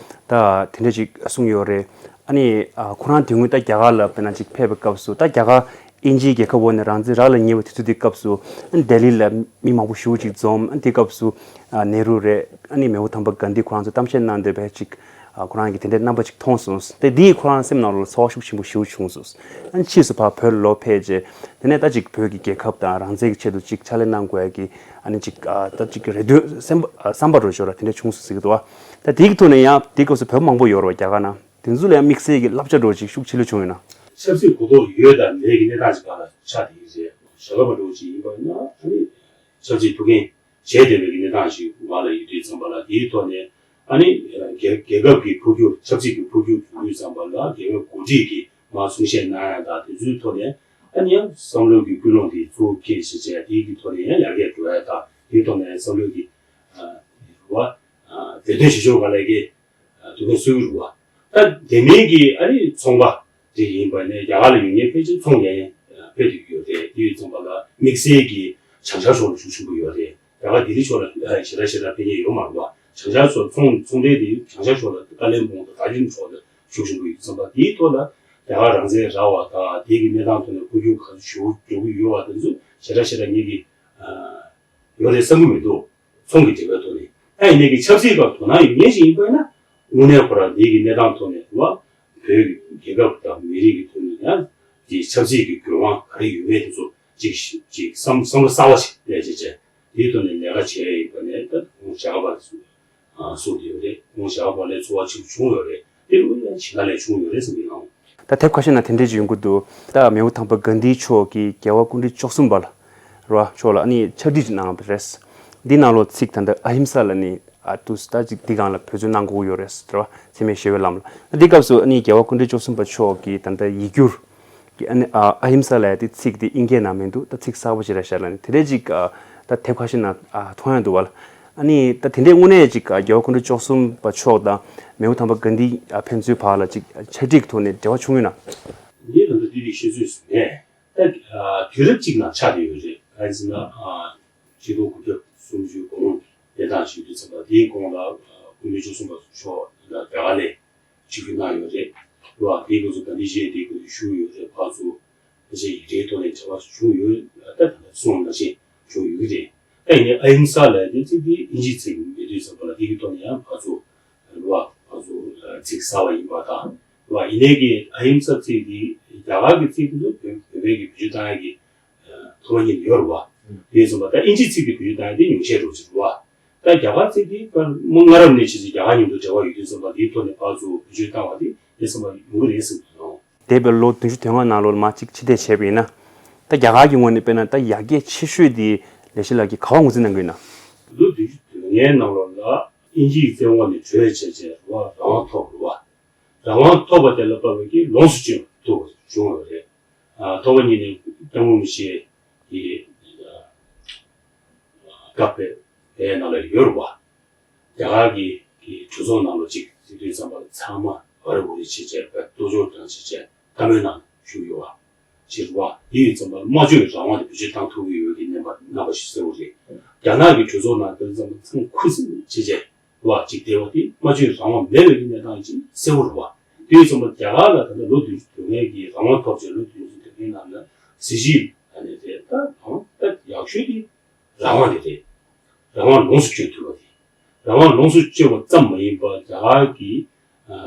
དེ་འདྲ་ཅིག་གསུངས་ཡོད་རེད། ཨ་ནི་ཨ་ཁོ་རང་དེ་སྔོན་ད་རྒྱ་གར་ལ་དཔེར་ན་ཅིག་ཕེབས་པའི་སྐབས་སུ་ད་རྒྱ་གར་དབྱིན་ཇིའི་རྒྱལ་ཁབ་འོག་ནས་རང་བཙན་རག་ལས་ཉེ་བའི་དུས་ཚོད་དེའི་སྐབས་སུ་ཨ་ནི་ལྡི་ལི་ལ་མི་མང་པོ་ཞེ་པོ་ཅིག་འཛོམས། ཨ་ནི་དེའི་སྐབས་སུ་ཨ་ནེ་རུ་རེད། ཨ་ནི་མེས་པོ་དམ་པ་གྷན་དྷི་ཁོ་རང་ཚོ་གཏམ་བཤད་གནང་བསྡད་པའི་ཅིག་ཨ་ཁོ་རང་གིས་དེ་འདྲའི་རྣམ་པ་ཅིག་མཐོང་སོང་། དེ་འདིས་ཁོ་རང་སེམས་ནང་ལ་ཚོར་བ་ཤུགས་ཆེན་པོ་ཞེ་པོ་བྱུང་སོང་། ཨ་ནི་ཕྱིས་སུ་ཕར་བོད་ལ་ལོག་ཕེབས་རྗེས་དེ་ནས་ད་ཅིག་བོད་ཀྱི་རྒྱལ་ཁབ་དང་རང་བཙན་གྱི་ཆེད་དུ་ཅིག་ཕྱག་ལས་གནང་དགོས་ཡ་གི་ཨ་ནི་ཅིག་ཨ་ད་ཅིག་རེ་འདུན་སེམས་པ་ཨ་བསམ་པ་རོ་ཞོར་དེ་འདྲ་བྱུང་སོང་ཟེར་གྱི་འདུག་བ། ད་དེའི་ཐོག་ནས་ཡང་དེའི་སྐབས་སུ་བོད་མང་པོ་ཡོད་རེད་བ་རྒྱ་གར་ནང་། དེ་ཚོ་ལ་ཡང་དམིགས་བསལ་གྱི་བསླབ་བྱ་འདྲ་བོ་ཅིག་ཤུགས་ཆེ་ལོས་བྱུང་ཡོད་ན། ཆབ་སྲིད་གོ་རྟོགས་ཡོད་དང་མེད་ཀྱི་གནས་སྟངས་ཅིག་སྒང་ལ་ཆགས་བསྡད་ཀྱི་རེད། ཞྭ་སྒབ་པ་འདྲ་བོ་ཅིག་ཡིན་པ་ཡིན་ན་ཨ་ནི་ཆབ་སྲིད་ཐུགས་འགན་བཞེས་བསྡད་པའི་གནས་སྟངས་ཤིག་ང་ལ་ཡོད་དུས་ཙམ་པ་ལ་དེའི་ཐོག་ནས་ཨ་ནི་རྒྱལ་རྒྱལ་ཁབ་ཀྱི་འཕོ་འགྱུར་ཆབ་སྲིད་ཀྱི་འཕོ་འགྱུར་བྱུང་དུས་ཙམ་པ་ལ་རྒྱལ་ཁབ་འགོ་ཁྲིད་ཀྱིས་མར་གསུང་བཤད་གནང་ཡ་དང་དེ་ཚོའི་ཐོག་ནས་ཨ་ནི་ཡང་བསམ་བློ་གི་ཀུན་སློང་དེ་གཙོ་བོ་འཁྱེར་བྱས་བྱས་དེའི་གི་ཐོག་ནས་ཡང་ཡར་རྒྱས་འགྲོ་ཡ་དང་དེའི་ཐོག་ནས་བསམ་བློ་གི་རེ་བ་འབད་བརྩོན་བྱེད་ཕྱོགས་ག་ལ་གི་ཐུགས་ཕན་གསོས་ཀྱི་རེད་བ། ད་དེ་མིན་གྱི་ཨ་ནི་ཚོང་པ་དེ་ཡིན་པ་ནས་རྒྱ་གར་ལ་ཡོད་མཁན་ཕལ་ཆེར་ཚོང་རྒྱག་མཁན་ཕེབས་བསྡད་ཀྱི་ཡོད་རེད། དེ་ཡོད་ཙམ་པ་ལ་དམིགས་བསལ་གྱི་བྱང་ཤར་ཕྱོགས་ལ་ཤུགས་ཆེན་པོ་ཡོད་རེད། རྒྱ་གར་ལྡི་ལི་ཕྱོགས་ལ་ཞེ་དྲག་ཞེ་དྲག་ཕེབས་མཁན་ཡོད་མ་རེད་བ། བྱང་ཤར་ཕྱོགས་ཚོང་ཚོང་འབྲེལ་དེ་བྱང་ཤར་ཕྱོགས་ལ་ཀ་ལེན་སྦུག་དང་དར་ཇིལིང་ཕྱོགས་ལ་ཤུགས་ཆེན་པོ་ཡོད་ཙམ་པ་དེའི་ཐོག་ལ་རྒྱ་གར་རང་བཙན་རག་པ་དང་དེ་གི་གནས་སྟངས་ཐོག་ནས་འཕོ་འགྱུར་ག་ཚོད་ཞེ་པོ་འགྲོ་གི་ཡོད་པ་དེ་ཚོ་ཞེ་དྲག་ཞེ་དྲག་ངེད་ཀྱི་ཡོད་རེད་བསམ་གྱི་མི་འདུག་ཚོང་གི་འབྲེལ་བའི་ཐོག་ནས། ད་ཡིན་ནའི་གི་ཆབ་སྲིད་སྐོར་དོ་སྣང་ཡོད་མཁན་ཞིག་ཡིན་པ་ཡིན་ན་དངོས་གནས་ཁོ་རང་འདི་གི་གནས་སྟངས་ཐོག་ནས་བ་བོད་ཀྱི་རྒྱལ་ཁབ་དང་མི་རིགས་ཀྱི་ཐོག་ནས་ཡང་ཅིག་ཆབ་སྲིད་ཀྱི་འགན་དབང་ག་རེ་ཡོད་མེད་དེ་ཚོ་ཅིག་ཅིག་བསམ་བསམ་བློ་གསར་བ་ཞིག་སླེབས་བྱས་བྱས་དེའི་ཐོག་ནས་ལས་ཀ་བྱས་ཡིན་པ་ནས་ད་ཁོང་བྱ་བ་སུ་གསུངས་ཡོད་རེད། ཁོང་བྱ་བ་ལས་ཚོར་བ་ཆེན་པོ་བྱུང་ཡོད་རེད། དེ་རུ་ཡང་ཇི་ལྟར་ལས་བྱུང་ཡོད་རེད་བསམ་གྱི་ཡོད། ད་དེབ་ཁ་ཤས་ནང་དེ་འདྲས་ཅིག་ཡོང་གི་འདུག་ད་མེས་པོ་དམ་པ་གྷན་དྷི་མཆོག་གིས་རྒྱལ་བ་སྐུ་ཕྲེང་བཅུ་གསུམ་པ་ལ་རེད་བ། མཆོག་ལ་ཨ་ནི་ཕྱག་བྲིས་ཅིག་གནང་བ་རེད། འདི་ནང་ལོགས་ཚིག་ད་ལྟ་ཨ་ཧིམ་ས་ལ་ནི་ཨ་ཏུས་ད་ཅིག་འདི་སྒང་ལ་འབད་བརྩོན་གནང་དགོས་ཀྱི་ཡོད་རེད་རེད་བ། འཚེ་མེད་ཞི་བའི་ལམ་ལ། ད་འདི་སྐབས་སུ་ཨ་ནི་རྒྱལ་བ་སྐུ་ཕྲེང་བཅུ་གསུམ་པ་མཆོག་གིས་ད་ལྟ་ཡིག་སྒྱུར་གྱི་ཨ་ནི་ཨ་ཨ་ཧིམ་ས་ལ་ཡ་དེ་ཚིག་དེ་དབྱིན་སྐད་ནང་མི་འདུག་ད་ཚིག་གསར་པ་ཞིག་རེད་ཤག་ལ་ནི་དེ་འདྲས་ཅིག་ཨ་ད་དེབ་ཁ་ཤས་ནང་ཨ་མཐོང་ཡ་འདུག་བ་ལ། ཨ་ནི་ད་དེ་འདྲའི་དངོས་གནས་ཅིག་རྒྱལ་བ་སྐུ་ཕྲེང་བཅུ་གསུམ་པ་མཆོག་དང་མེས་པོ་དམ་པ་གྷན་དྷི་ཕན་ཚུན་བར་ལ་ཅིག་ཕྱག་བྲིས་ཀྱི་ཐོག་ནས་འབྲེལ་བ་བྱུང་ཡོད་ན། ངས་ད་ལྟ་དེ་རིགས་ཤེས་ཚོད་སུ་མེད། ད་དུས་རབས་གཅིག་ནང་ཆགས་བསྡད་ཡོད་རེད། གང་ཡིན་ཟེར་ན་ཆིག་སྟོང་དགུ་བརྒྱ་སུམ་ཅུ་གོང་གནས་སྟངས་ཞིག་དུས་ཙམ་པ་དེའི་གོང་ལ་སྐུ་ཕྲེང་བཅུ་གསུམ་པ་མཆོག་ད་རྒྱ་གར་ལ་ཆིབས་བསྒྱུར་གནང་ཡོད་རེད། ལོ་དེའི་སྐབས་སུ་གྷན་དྷི་ཇི་དེའི་སྐབས་སུ་བཞུགས་ཡོད་རེད། ཕར་ཚུར་ཕལ་ཆེར་ཡིག་འབྲེལ་ཐོག་ནས་འབྲེལ་བ་བྱུང་ཡོད། ད་ད་ལྟ་གསུངས་པ་ནང་བཞིན་བྱུང་ཡོད་ཀྱི་རེད། ད་ཡིན་ནའི་ཨ་ཧིམ་ས་ལབ་དེ་ཚིག་དེ་དབྱིན་ཇིའི་ཚིག་མེད་དུས་ཙམ་པ་ལ་དེ་གི་ཐོག་ནས་ཡང་ཕར་ཚུར་ལབ་ཕར་ཚུར་ཚིག་གསར་བ་ཡིན་པ་དང་ལབ་ཡིན་ནའི་གི་ཨ་ཧིམ་ས་ཚིག་དེ་རྒྱ་གར་གྱི་ཚིག་དེ་ཚོ་བོད་བོད་པའི་གི་བེད་སྤྱོད་བཏང་ཡ་གི་ཐོག་མ་ཉིད་ནས་ཡོད་རེད་བ། དེ་ཙམ་པ་ད་དབྱིན་ཇིའི་ཚིག་དེ་བེད་སྤྱོད་བཏང་ཡ་དེ་ཉུང་ཤས་འགྲོ་གི་རེད་བ། ད་རྒྱ་གར་ཚིག་དེ་ད་མ་སྔ་རབས་ནས་བྱས་ཙང་རྒྱ་གར་མཉམ་དུ་འབྲེལ་བ་ཡོད་དུས་ཙམ་པ་དེའི་ཐོག་ནས་ཕར་ཚུར་བེད་སྤྱོད་བཏང་བ་དེ་དེ་ཙམ་པ་ཡོང་གི་རེད་བསམ་གྱི་འདུག་འདས་པའི་ལོ་བདུན་ཅུ་དོན་ལྔ་ནང་ལོགས་ལ་མར་གཅིག་ཕྱིར་བལྟས་བྱས་པ་ཡིན་ན། ད་རྒྱ་གར་གྱི་ངོས་ནས་དཔེར་ན་ད་ཡར་རྒྱས་ཆེ་ཤོས་དེ་ལས་བྱེད་ལགས་ཀྱིས་ག་པར་ངོས་འཛིན་གནང་གི་ཡོད་ན། ལོ་བདུན་ཅུ་དོན་ལྔའི་ནང་ལོགས་ལ་དབྱིན་ཇིའི་བཙན་འོག་ནས་གྲོལ་བྱས་བྱས་རང་དབང་ཐོབ་རེད་བ། རང་དབང་ཐོབ་པ་དེ་ལ་དཔག་པའི་གི་ལོངས་སུ་སྤྱོད་ཐུབ་པ་བྱུང་ཡོད་རེད། ཨ་ཐོག་མ་ཉིད་ནས་སྐྱབས་མགོན་རིན་པོ་ཆེ་གི་སྐབས་དེ་ནང་ལ་ཡོད་རེད་བ། རྒྱ་གར་གྱི་གི་གྲོས་ཚོགས་ནང་ལ་ཅིག་ཟེར་དུས་ཙམ་པ་ལ་ཚང་མ་འོ་རེ་འོ་རེ་བྱས་བྱས་པའི་གཏོར་སྐྱོན་དང་བྱས་བྱས་བཀའ་མོལ་གནང་བཞུགས་ཡོད་བ། ཅིག་རེད་བ། དེ་ཡིན་ཙམ་པ་སྨྲ་བརྗོད་རང་དབང་དེ་བེད་སྤྱོད་བཏང་ཐུབ་ཀྱི་ཡོད་ཀྱི་རྣམ་པ་རྣམ་པ་ཞིག་གསལ་བོ་རེད། རྒྱ་ནག་གི་གྲོས་ཚོགས་ནང་དེ་ཙམ་པ་ཚང་ཁུ་སིམ་བྱས་བྱས་རེད་བ། ཅིག་བསྡད་པ་དེ་སྨྲ་བརྗོད་རང་དབང་མེད་པའི་གི་གནས་སྟངས་ཅིག་གསལ་བོ་རེད་བ། དེ་ཡིན་ཙམ་པ་རྒྱ་གར་ལ་ད་ལྟ་ལོ་བདུན་ཅུ་དོན་ལྔའི་གི་རང་དབང་ཐོབ་བྱས་ལོ་བདུན་ཅུ་དོན་ལྔའི་ནང་ལ་གཟི་བརྗིད་ཨ་ནི་དེ་ད་རང་ད་ཡག་ཤོས་དེ་རང་དབང་དེ་རེད། རང་དབང་ལོངས་སུ་སྤྱོད་ཐུབ་པ་དེ། རང་དབང་ལོངས་སུ་སྤྱོད་པ་ཙམ་མ་ཡིན་པར་རྒྱ་གར་གྱི་ཨ་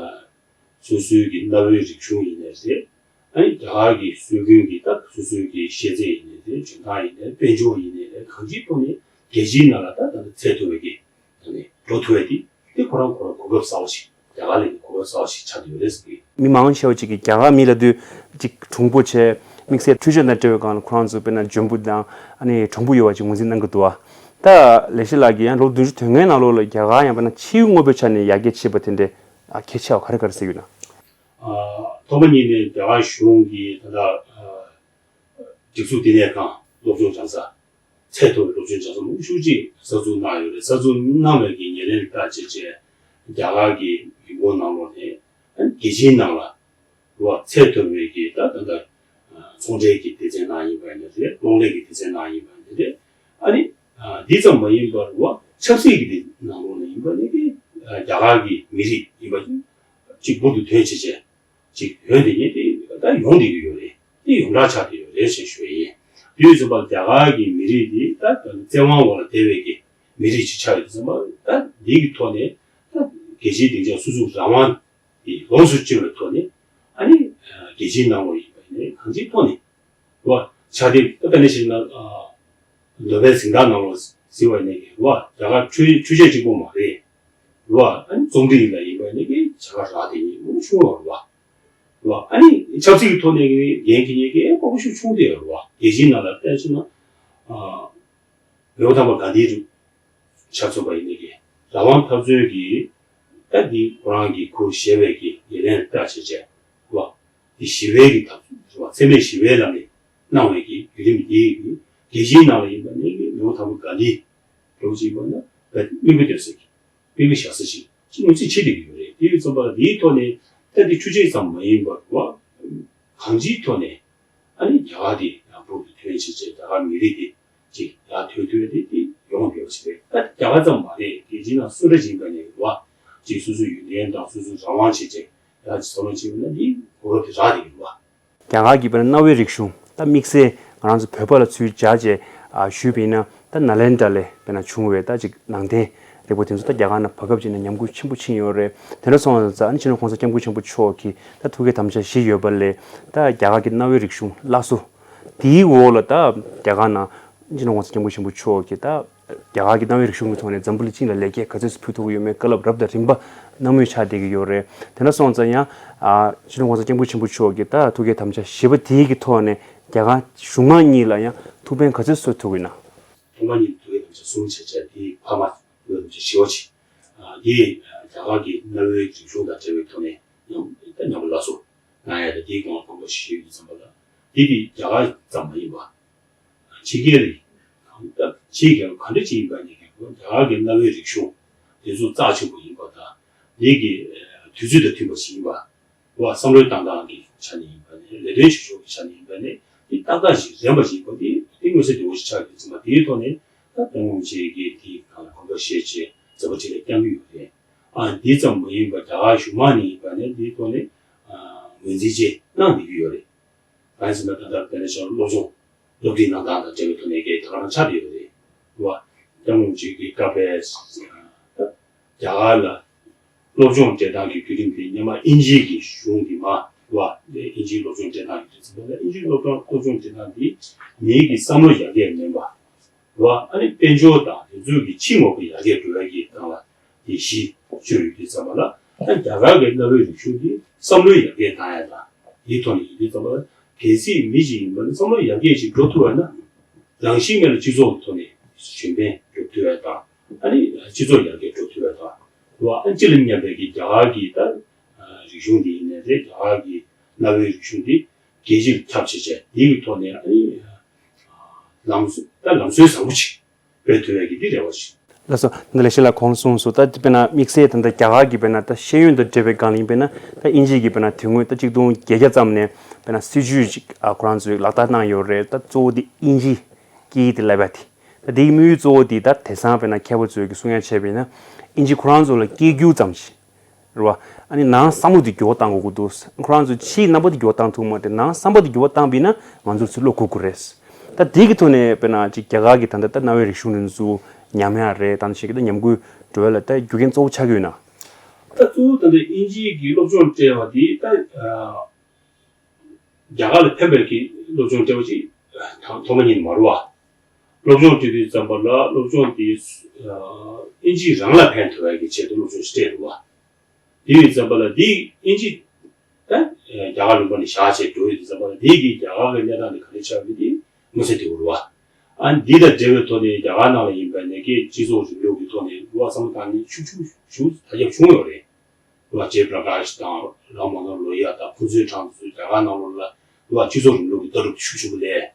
སོ་སོའི་གི་གནའ་བོའི་རིག་གཞུང་ཡིན་ནའི་རེད། ཨ་ནི་རྒྱ་གར་གྱི་སྲོལ་རྒྱུན་གྱི་ད་སོ་སོའི་གི་ཤེས་ཚད་ཡིན་ནའི་རེད། འཇོན་ཐང་ཡིན་ནའི་དཔལ་འབྱོར་ཡིན་ནའི་རེད། གང་ཅིའི་ཐོག་ནས་རྒྱལ་སྤྱིའི་ནང་ལ་ད་ད་ལྟ་ཚད་མཐོ་བའི་གི་ད་ནི་འགྲོ་ཐུབ་པ་དེ་དེ་ཁོ་རང་ཁོ་རང་གོ་སྐབས་གསར་བ་ཞིག་རྒྱ་གར་ལ་ནི་གོ་སྐབས་གསར་བ་ཞིག་ཆགས་ཡོད་རེད་ཟེར་གི། མི་མང་ཆེ་བ་ཅིག་གིས་རྒྱ་གར་མི་ལབ་དུས་ཅིག་གྲུང་པོ་བྱས། དམིགས་བསལ་འཕྲུལ་ཆས་དང་འབྲེལ་བའི་སྒང་ལ་ཁོ་རང་ཚོ་དཔེར་ན་འཇོན་པོ་དང་ཨ་ནི་གྲུང་པོ་ཡོད་པ་ཅིག་ངོས་འཛིན་གནང་གི་འདུག་བ། ད་ལས་བྱེད་ལགས་ཀྱིས་ཡང་ལོ་བདུན་ཅུ་དོན་ལྔའི་ནང་ལོགས་ལ་རྒྱ་གར་ཡང་དཔེར་ན་ཕྱིའི་དངོས་པོའི་ཆ་ནས་ཡར་རྒྱས་ཕྱིན་པ་དེ་འདྲའི་ཨ་གལ་ཆེ་བ་ག་རེ་ག་རེ་གཟིགས་ཡོད་ན། ཨ་ཐོག་མ་ཉིད་ནས་རྒྱ་གར་གཞུང་གིས་ད་ལྟ་ཨ་སྒྲིག་འཛུགས་བསྟི་གནས་ཁང་སློབ་སྦྱོང་སྦྱང་ས་ཚད་མཐོ་བའི་སློབ་སྦྱོང་སྦྱང་ས་མང་པོ་ཞེ་པོ་ཅིག་གསར་འཛུགས་གནང་ཡོད་རེད། གསར་འཛུགས་གནང་བའི་གི་ཉེར་ལེན་བལྟས་བྱས་བྱས་རྒྱ་གར་གྱི་མི་འབོར་ནང་ལོགས་ནས་རྒྱལ་སྤྱིའི་ནང་ལ་ རེད་བ། ཚད་མཐོ་བའི་གི་ད་ད་ལྟ་ཚོང་འབྲེལ་གྱི་སྡེ་ཚན་ནང་ཡིན་པ་ཡིན་ན་རེད། གློག་ཀླད་ཀྱི་སྡེ་ཚན་ནང་ཡིན་པ་ཡིན་ན་རེད། ཨ་ནི་འདི་ཙམ་མ་ཡིན་པར་བ་ཆབ་སྲིད་ཀྱི་སྡེ་ནང་ལོགས་ནས་ཡིན་པ་ནི་གི་རྒྱ་གར་གྱི་མི་རིགས་ཡིན་པ་ཅིག་འབུར་དུ་ཐོན་བྱས་བྱས་ཅིག་ཡོད་དེ་ཉིད་དེ་ད་ཡོང་བསྡད་ཀྱི་ཡོད་རེད། དེ་ཡོངས་གྲགས་ཆགས་བསྡད་ཡོད་རེད་ཞེས་ཞུ་ཡ་ཡིན། དུས་ཙམ་པར་རྒྱ་གར་གྱི་མི་རིགས་འདི་ད་བཙན་དབང་འོག་ལ་བསྡད་པའི་གི་མི་རིགས་ཅིག་ཆགས་ཡོད་ཙམ་པ་ད་འདི་གི་ཐོག་ནས་ད་རྒྱལ་སྤྱིའི་སྡིངས་ཆར་སོ་སོའི་རང་དབང་གི་ལོངས་སུ་སྤྱོད་པའི་ཐོག་ནས་ཨ་ནི་རྒྱལ་སྤྱིའི་ནང་ལོགས་ཡིན་པ་ཡིན་ནའི་གང་ཅིའི་ཐོག་ནས་རེད་བ། ཆ་དེ་ད་དཔེར་ན་བཤད་ན་ནོ་བེལ་གཟེངས་རྟགས་ནང་ལོགས་གཟིགས་པ་ཡིན་ནའི་རེད་བ། རྒྱ་གར་འཕྲུལ་འཕྲུལ་ཆས་གཅིག་པོ་མ་རེད། རེད་བ། ཨ་ནི་རྩོམ་རིག་ལ་ཡིན་པ་ཡིན་ནའི་བྱ་དགའ་རག་དེ་ཉིད་མང་པོ་བྱུང་བ་རེད་བ། རེད་བ། ཨ་ནི་ཆབ་སྲིད་ཀྱི་ཐོག་ནས་འགན་འཁྱེར་མཁན་གྱི་ཨེ་མང་པོ་ཞིག་བྱུང་བསྡད་ཡོད་རེད་བ། རྒྱལ་སྤྱིའི་ནང་ལ་དཔེར་བྱས་ན་ཨ། མེའོ་དམ་པ་གྷན་དྷི་རུ་ཆ་མཚོན་པ་ཡིན་ནའི་གི་རང་དབང་འཐབ་རྩོད་ཀྱི་ད་འདི་ཁོ་རང་གི་ཁུར་བཞེས་པའི་གི་ལས་ལན་ལྟ་བྱས་བྱས་བ། འདི་ཞི་བའི་གི་འཐབ་རྩོད་བ། འཚེ་མེད་ཞི་བའི་ལམ་ནས་གནང་བའི་གི་བརྒྱུད་རིམ་འདི་གི་རྒྱལ་སྤྱིའི་ནང་ལ་ཡིན་པ་ནི་གི་མེའོ་དམ་པ་གྷན་དྷི་རུ་ཅིག་ཡིན་པ་ན་ད་མིག་དཔེ་སྟོན་ས་གི་མིག་དཔེ་བཞག་ས་ཞིག་ཅིག་ངོས་འཛིན་བྱེད་བསྡད་ཀྱི་ཡོད་རེད། དེ་ཡོད་ཙམ་པ་ལ་འདིའི་ཐོག་ནས་ད་འདི་འཕྲུལ་ཆས་ཙམ་མ་ཡིན་པར་བ་གང་ཅིའི་ཐོག་ནས་ཨ་ནི་རྒྱ་གར་འདི་ཡང་འབུར་དུ་ཐོན་བྱས་བྱས་རྒྱ་གར་མི་རིགས་འདི་ཅིག་ཡར་ཐོན་ཐུབ་ཡ་དེ་དེ་ཡོང་དགོས་པ་ཞིག་རེད། ད་རྒྱ་གར་ཙམ་མ་རེད། རྒྱལ་སྤྱིའི་ནང་སུ་འདྲ་ཅིག་ཡིན་པ་ནས་རེད་བ། ཅིག་སོ་སོའི་ཡོན་ཏན་དང་སོ་སོའི་རང་དབང་བྱས་བྱས་ཡར་ཅིག་འཚར་ལོངས་བྱེད་དགོས་ན་འདི་གོ་སྐབས་དེ་རག་བསྡད་ཡོད་རེད་བ། རྒྱ་གར་གྱི་དཔེར་ན་གནའ་བོའི་རིག་གཞུང་ད་དམིགས་བསལ་ང་རང་ཚོ་བོད་པ་ལ་ཚུར་སྦྱར་བྱས་ཨ་ཞུས་པ་ཡིན་ན་ད་ནཱ་ལེནྡྲ་ལས་དཔེར་ན་བྱུང་བའི་ད་ཅིག་ནང་བསྟན་རིག་པ་དེ་ཚོ་ད་རྒྱ་གར་ནང་བར་སྐབས་ཅིག་ནས་ཉམས་རྒུད་ཆེན་པོ་ཕྱིན་ཡོད་རེད། དེ་འདྲ་སོང་ཙང་ཨ་ནི་སྤྱི་ནོར་༸གོང་ས་༸སྐྱབས་མགོན་ཆེན་པོ་མཆོག་གིས་ད་ཐུགས་བསྐྱེད་དམ་བཅའ་བཞེས་ཡོད་པ་ལས་ད་རྒྱ་གར་གྱི་གནའ་བོའི་རིག་གཞུང་སླར་གསོ་དེའི་འོག་ལ་ད་རྒྱ་གར་ནང་སྤྱི་ནོར་༸གོང་ས་༸སྐྱབས་མགོན་ཆེན་པོ་མཆོག་གིས་ད་རྒྱ་གར་གྱི་གནའ་བོའི་རིག་གཞུང་གི་ཐོག་ནས་འཛམ་བུ་གླིང་སྤྱི་ལ་ལེགས་སྐྱེས་ག་ཚོད་ཕུལ་ཐུབ་ཀྱི་ཡོད་མེད་བཀའ་སློབ་རབ་དང་རིམ་པ་གནང་མུས་ཆགས་བསྡད་ཀྱི་ཡོད་རེད། དེ་འདྲ་སོང་ཙང་ཡང་ཨ་སྤྱི་ནོར་༸གོང་ས་༸སྐྱབས་མགོན་ཆེན་པོ་མཆོག་གིས་ད་ཐུགས་བསྐྱེད་དམ་བཅའ་བཞེས་པ་དེའི་གི་ཐོག་ནས་རྒྱ་གར་གཞུང་མང་གཉིས་ལ་ཡང་ཐུགས་ཕན་ག་ཚོད་གསོས་ཐུབ་ཀྱི་ཡོད་ན། ཐོག་མ་ཉིད་དུ་ཐུགས་བསྐྱེད་དམ་བཅའ་གསུམ་བྱས་བྱས་དེའི་ཕ་མ་ཐུགས་བསྐྱེད་དམ་བཅའ་བཞི་པ་བྱས། ཨ་དེ་རྒྱ་གར་གྱི་གནའ་བོའི་རིག་གཞུང་དང་འབྲེལ་བའི་ཐོག་ནས་ཡང་ད་ཉམས་པ་སླར་གསོ་གནང་ཡ་དང་དེའི་སྒང་ལ་དགོངས་པ་བཞེས་ཡོད་དུས་ཙམ་པ་ལ་དེ་དེ་རྒྱ་གར་ཙམ་མ་ཡིན་པ། ཕྱི་རྒྱལ་རིགས་གང་ལྟར་ཕྱི་རྒྱལ་ག་འདྲ་ཅིག་ཡིན་པ་ནས་རྒྱ་གར་གྱི་གནའ་བོའི་རིག་གཞུང་དེ་ཚོ་རྩ་ཆེན་པོ་ཡིན་པ་དང་དེ་གི་དུས་ཚོད་དང་མཐུན་པ་ཞིག་ཡིན་པ། བ་བསམ་བློའི་བཏང་སྟངས་ཀྱི་ཆ་ནས་ཡིན་པ་ནས་ལས་དོན་བྱེད་ཕྱོགས་ཀྱི་ཆ་ནས་ཡིན་པ་ནས་དེ་ཏག་ཏག་ཞིག་རན་པ་ཞིག་ཡིན་པ་དེ་དེ་མངོན་གསལ་དོད་པོ་ཞིག་ཆགས་ཡོད་ཙང་དེའི་ཐོག་ནས་ད་ཏང་ཡོན་ཅན་གྱིས་དེ་གང་ལ་གོམ་པ་བཤད་བྱས་མཛད་པ་ཅིག་ལ་བསྐྱང་གི་ཡོད་རེད། ཨ་འདི་ཙམ་མ་ཡིན་པར་རྒྱ་གར་གཞུང་མང་ནས་ཡིན་པ་ནས་དེའི་ཐོག་ནས་ངོས་འཛིན་བྱས་གནང་བསྡད་ཀྱི་ཡོད་རེད། གང་ཡིན་ཟེར་ན་ད་ལྟ་དཔེར་ན་ཆ་སློབ་སྦྱོང་སློབ་ཁྲིད་གནང་སྟངས་དང་འབྲེལ་བའི་ཐོག་ནས་སྐད་ད་ག་རང་ཆགས་བསྡད་ཡོད་རེད། རེད་བ། སྐྱབས་མགོན་མཆོག་གི་བཀའ་ཕེབས་རྒྱ་གར་ལ་སློབ་སྦྱོང་སྤྲད་སྟངས་ཀྱི་བརྒྱུད་རིམ་དེ་སྔོན་མ་དབྱིན་ཇིའི་གི་གཞུང་གི་མ་རེད་བ། དབྱིན་ཇིའི་སློབ་སྦྱོང་སྤྲད་སྟངས་ཀྱི་དུས་ཚོད་ལ་དབྱིན་ཇིའི་སློབ་སྦྱོང་སློབ་སྦྱོང་སྤྲད་སྟངས་དེ་མིའི་གི་བསམ་བློ་ཡར་རྒྱས་མིན་པ། རེད་བ། ཨ་ནི་དཔལ་འབྱོར་དང་དེ་ཚོའི་གི་ཕྱི་དངོས་པོ་ཡར་རྒྱས་འགྲོ་བའི་གི་སྒང་ལ་དེ་གཞི་བཅོལ་ཡོད་དུས་ཙམ་པ་ལ་ཨ་རྒྱ་གར་གྱི་གནའ་བོའི་རིག་གཞུང་འདི་བསམ་བློའི་ཡར་རྒྱས་བཏང་ཡ་དང་དེའི་ཐོག་ནས་ཡིན་དུས་ཙམ་པ་ལ་གལ་སྲིད་མི་ཞིག་ཡིན་པ་ན་བསམ་བློ་ཡར་རྒྱས་ཤིག་འགྲོ་ཐུབ་པ་ན་རང་བཞིན་མེད་ལ་སྤྱི་ཚོགས་ཀྱི་ཐོག་ནས་གཞན་ཕན་སྒྲུབ་ཐུབ་ཡ་དང་ཨ་ནི་སྤྱི་ཚོགས་ཡར་རྒྱས་འགྲོ་ཐུབ་ཡ་དང་རེད་བ། ཨ་ཅི་ལ་སྙམ་པའི་གི་རྒྱ་གར་གྱི་ད་རིག་གཞུང་འདི་ཡིན་ནའི་རེད། རྒྱ་གར་གྱི་གནའ་བོའི་རིག་གཞུང་འདི་རྒྱལ་སྤྱིར་ཁྱབ་བྱས་བྱས་དེའི་གི་ཐོག་ནས་ཨ་ནི་ལམ་སྲོལ་ད་ལམ་སྲོལ་བཟང་པོ་ཅིག་སྤེལ་ཐུབ་ཡ་གི་འདི་རེ་བ་ཞིག་ལགས་སོ། འདི་ལས་ཤེས་ལ་གོང་གསུངས་སོ། ད་དཔེར་ན་དམིགས་བསལ་ད་ལྟ་རྒྱ་གར་གྱི་དཔེར་ན་ད་ཤེས་ཡོན་དང་འབྲེལ་བའི་སྒང་ལ་ཡིན་དཔེར་ན་ད་དབྱིན་ཇི་གི་དཔེར་ན་དེ་སྔོན་ད་གཅིག་སྟོང་བརྒྱད་བརྒྱ་ཙམ་ནས་དཔེར་ན་སྲིད་བྱུས་ཅིག་ཨ་ཁོ་རང་ཚོས་ལག་བསྟར་གནང་ཡོད་རེད། ད་གཙོ་བོ་དེ་དབྱིན་ཇི་སྐད་ཡིག་དེ་བསླབ་ཡ་དེ། ད་དེའི་དམིགས་ཡུལ་གཙོ་བོ་དེ་ད་དེང་སང་དཔེར་ན་མཁས་པ་ཚོས་ཀྱི་གསུང་ཡ་བྱས་པས་ན་དབྱིན་ཇི་ཁོ་རང་ཚོ་ལ་སྐད་སྒྱུར་ཙམ་ཞིག་རེད་བ། ཨ་ནི་ནང་བསམ་བློ་དེ་འགྱུར་བ་གཏང་དགོས་ཀྱི་འདུག་ཁོ་རང་ཚོ་ཕྱིའི་རྣམ་པ་དེ་འགྱུར་བ་གཏང་ཐུབ་མ་རེད། ནང་བསམ་པ་དེ་འགྱུར་བ་བཏང་པས་ན་ང་ཚོར་ཚུར་བློ་འགུག་དགོས་རེད། ད་དེ་གི་ཐོག་ནས་དཔེར་ན་ཅིག་རྒྱ་གར་གྱི་ད་ལྟ་ད་གནའ་བོའི་རིག་གཞུང་དེ་ཚོ་ཉམས་ཡ་རེད། ད་ནི་ཞིག་གི་ད་ཉམས་རྒུད་འགྲོ་བ་ལ་ད་རྒྱུ་རྐྱེན་གཙོ་བོ་ཆགས་ཀྱི་ཡོད་ན། ད་གཙོ་བོ་ད་ལྟ་དབྱིན་ཇིའི་གི་སློབ་སྦྱོང་སྤྲད་པ་དེ་ད་རྒྱ་གར་ལ་ཕན་པའི་གི་སློབ་སྦྱོང་སྤྲད་པ་ཅིག་ཐོག་མ་ཉིད་མ་རེད་བ། སློབ་སྦྱོང་སྤྲད་དུས་ཙམ་པ་ལ་སློབ་སྦྱོང་དེ་དབྱིན་ཇི་རང་ལ་ཕན་ཐོགས་ཡ་གི་ཆེད་དུ་སློབ་སྦྱོང་ཞིག་སྤྲད་འདུག་བ། དེ་ཡིན་ཙམ་པ་ལ་དེ་དབྱིན་ཇི་ད་རྒྱ་གར་ལུང་པ་ནས་བཞག་བྱས་འགྲོ་ཡོད་དུས་ཙམ་པ་ལ་དེ་གི་རྒྱ་གར་གི་གནས་སྟངས་དེ་ག་འདྲ་ཆགས་ཡོད་དེ་མངོན་གསལ་དོད་པོ་རེད་བ། ཨ་འདི་དང་འབྲེལ་བའི་ཐོག་ནས་རྒྱ་གར་ནང་ལ་ཡིན་པ་ནས་ཀྱི་སྤྱི་ཚོགས་རིང་ལུགས་ཀྱི་ཐོག་ནས་འགྱུར་བ་བསམ་བློ་བཏང་མཁན་ཤུགས་ཆེན་པོ་ཞིག་ད་རྒྱབ་བྱུང་ཡོད་རེད། རེད་བ། ཇེ་པྲ་ཀཱཤ་དང་རམ་མ་ནོ་ཧར་ལོ་ཡ་དང་ཁོང་ཚོའི་གྲས་ཚོས་རྒྱ་གར་ནང་ལོགས་ལ་རེད་བ་སྤྱི་ཚོགས་རིང་ལུགས་ཀྱི་ལྟ་གྲུབ་ཤུགས་ཆེན་པོ་ལས་རེད་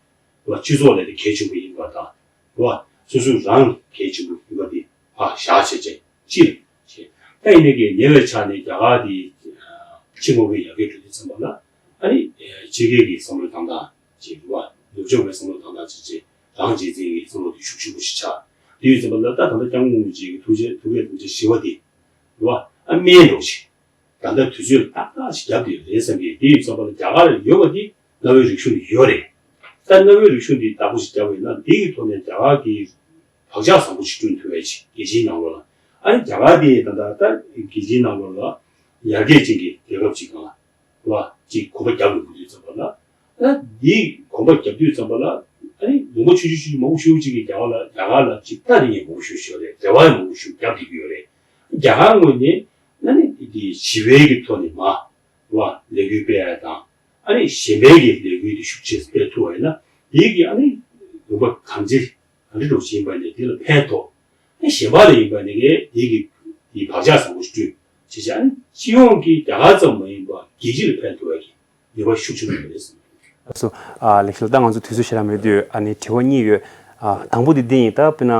བ། སྤྱི་ཚོགས་ལས་དེ་གལ་ཆེན་པོ་ཡིན་པ་དང་རེད་བ། སོ་སོའི་རང་གལ་ཆེན་པོ་ཡིན་པ་དེ་ཕར་བཞག་བྱས་བྱས་ཅི་ལ་བྱས། ད་ཡིན་ནའི་གི་ཉེ་བའི་ཆར་ནས་རྒྱ་གར་དེ་ཕྱི་དངོས་པོའི་ཡར་རྒྱས་འགྲོ་དུས་ཙམ་པ་ལ་ ཨ་ནི་ཕྱི་རྒྱལ་གྱི་བསམ་བློ་བཏང་སྟངས་ཅིག་རེད་བ། ནུབ་ཕྱོགས་པའི་བསམ་བློ་བཏང་སྟངས་ཅིག་ཅིག་རང་གཅེས་འཛིན་གྱི་བསམ་བློ་དེ་ཤུགས་ཆེན་པོ་ཞིག་ཆགས། དེ་ཡོད་ཙམ་པ་ལ་ད་ད་ལྟ་སྐྱབས་མགོན་རིན་པོ་ཆེ་གི་ཐུགས་རྗེ་ཐུགས་བསྐྱེད་དམ་བཅའ་བཞི་པ་དེ་རེད་བ། ཨ་སྨན་འདྲ་ཅིག་ད་ལྟ་དུས་ཚོད་ཏག་ཏག་ཞིག་བརྒྱབ་བསྡད་ཡོད་རེད་བསམ་གི། དེ་ཡོད་ཙམ་པ་ལ་རྒྱ་གར་ལ་ཡོད་པ་དེ་གནའ་བོའི་རིག་གཞུང་དེ་ཡོད་རེད། ད་གནའ་བོའི་རིག་གཞུང་དེ་བདག་པོ་ཞིག་བརྒྱབ་པ་ཡིན་ན་དེ་གི་ཐོག་ནས་རྒྱ་གར་གྱི་བག་ཆགས་བཟང་པོ་ཞིག་བསྐྲུན་ཐུབ་ཡ་ཅིག་རྒྱལ་སྤྱིའི་ནང་ལོགས་ལ། ཨ་ནི་རྒྱ་གར་དེ་ད་ལྟ་ད་རྒྱལ་སྤྱིའི་ནང་ལོགས་ལ་ཡར་རྒྱས་ཅན་གྱི་རྒྱལ་ཁབ་ཅིག་གང་ལ་བ་ཅིག་གོམ་པ་རྒྱབ་ཡོང་གི་དུས་ཙམ་པ་ལ། ཨ་འདི་གོམ་པ་རྒྱབ་དུས་ཙམ་པ་ལ་ཨ་ནི་ལུང་པ་ཆུང་ཆུང་ཆུང་ཆུང་མང་པོ་ཞེ་པོ་ཅིག་གིས་རྒྱ་གར་ལ་རྒྱ་གར་ལ་ཅིག་ལྟ་རིན་ཡང་མང་པོ་ཞེ་པོ་ཞིག་ཡོད་རེད། འབྲེལ་བ་ཡང་མང་པོ་ཞེ་པོ་རྒྱབ་བསྡད་ཀྱི་ཡོད་རེད། རྒྱ་གར་ངོས་ནས་ཨ་ནི་འདི་ཞི་བའི་གི་ཐོག་ནས་མ་བ་ལས་འགུལ་སྤེལ་ཡ་དང་། ཨ་ནི་གཞན་ཕན་གྱི་ལས་འགུལ་དེ་ཤུགས་ཆེ་སྤེལ་ཐུབ་པ་ཡིན་ན་དེ་གི་ཨ་ནི་ལུང་པ་གང་ཅི་ག་འདྲ་འགྲོ་བཞིན་པ་ནས་དེ་ལ་ཕན་ཐོགས། ཨ་གཞན་པ་ལ་ཡིན་པ་ནས་གལ་དེ་གི་དེ་བག་ཆགས་བཟང་པོ་ཞིག་བསྐྲུན་བྱས་བྱས། ཨ་ནི་སྤྱི་ཡོངས་ཀྱི་རྒྱ་གར་ཙམ་མ་ཡིན་པར་རྒྱལ་སྤྱི་ལ་ཕན་ཐོགས་ཡ་གི་ནུས་པ་ཤུགས་ཆེན་པོ་ཡོད་རེད་བསམ། སོ། ཨ་ལེགས་སོ། ད་ང་ཚོ་དུས་ཚོད་ཞེ་དྲག་མེད་དུས་ཨ་ནི་དྲི་བ་གཉིས་ཡོད། ཨ་དང་པོ་དེ་འདི་ཡིན། ད་དཔེར་ན་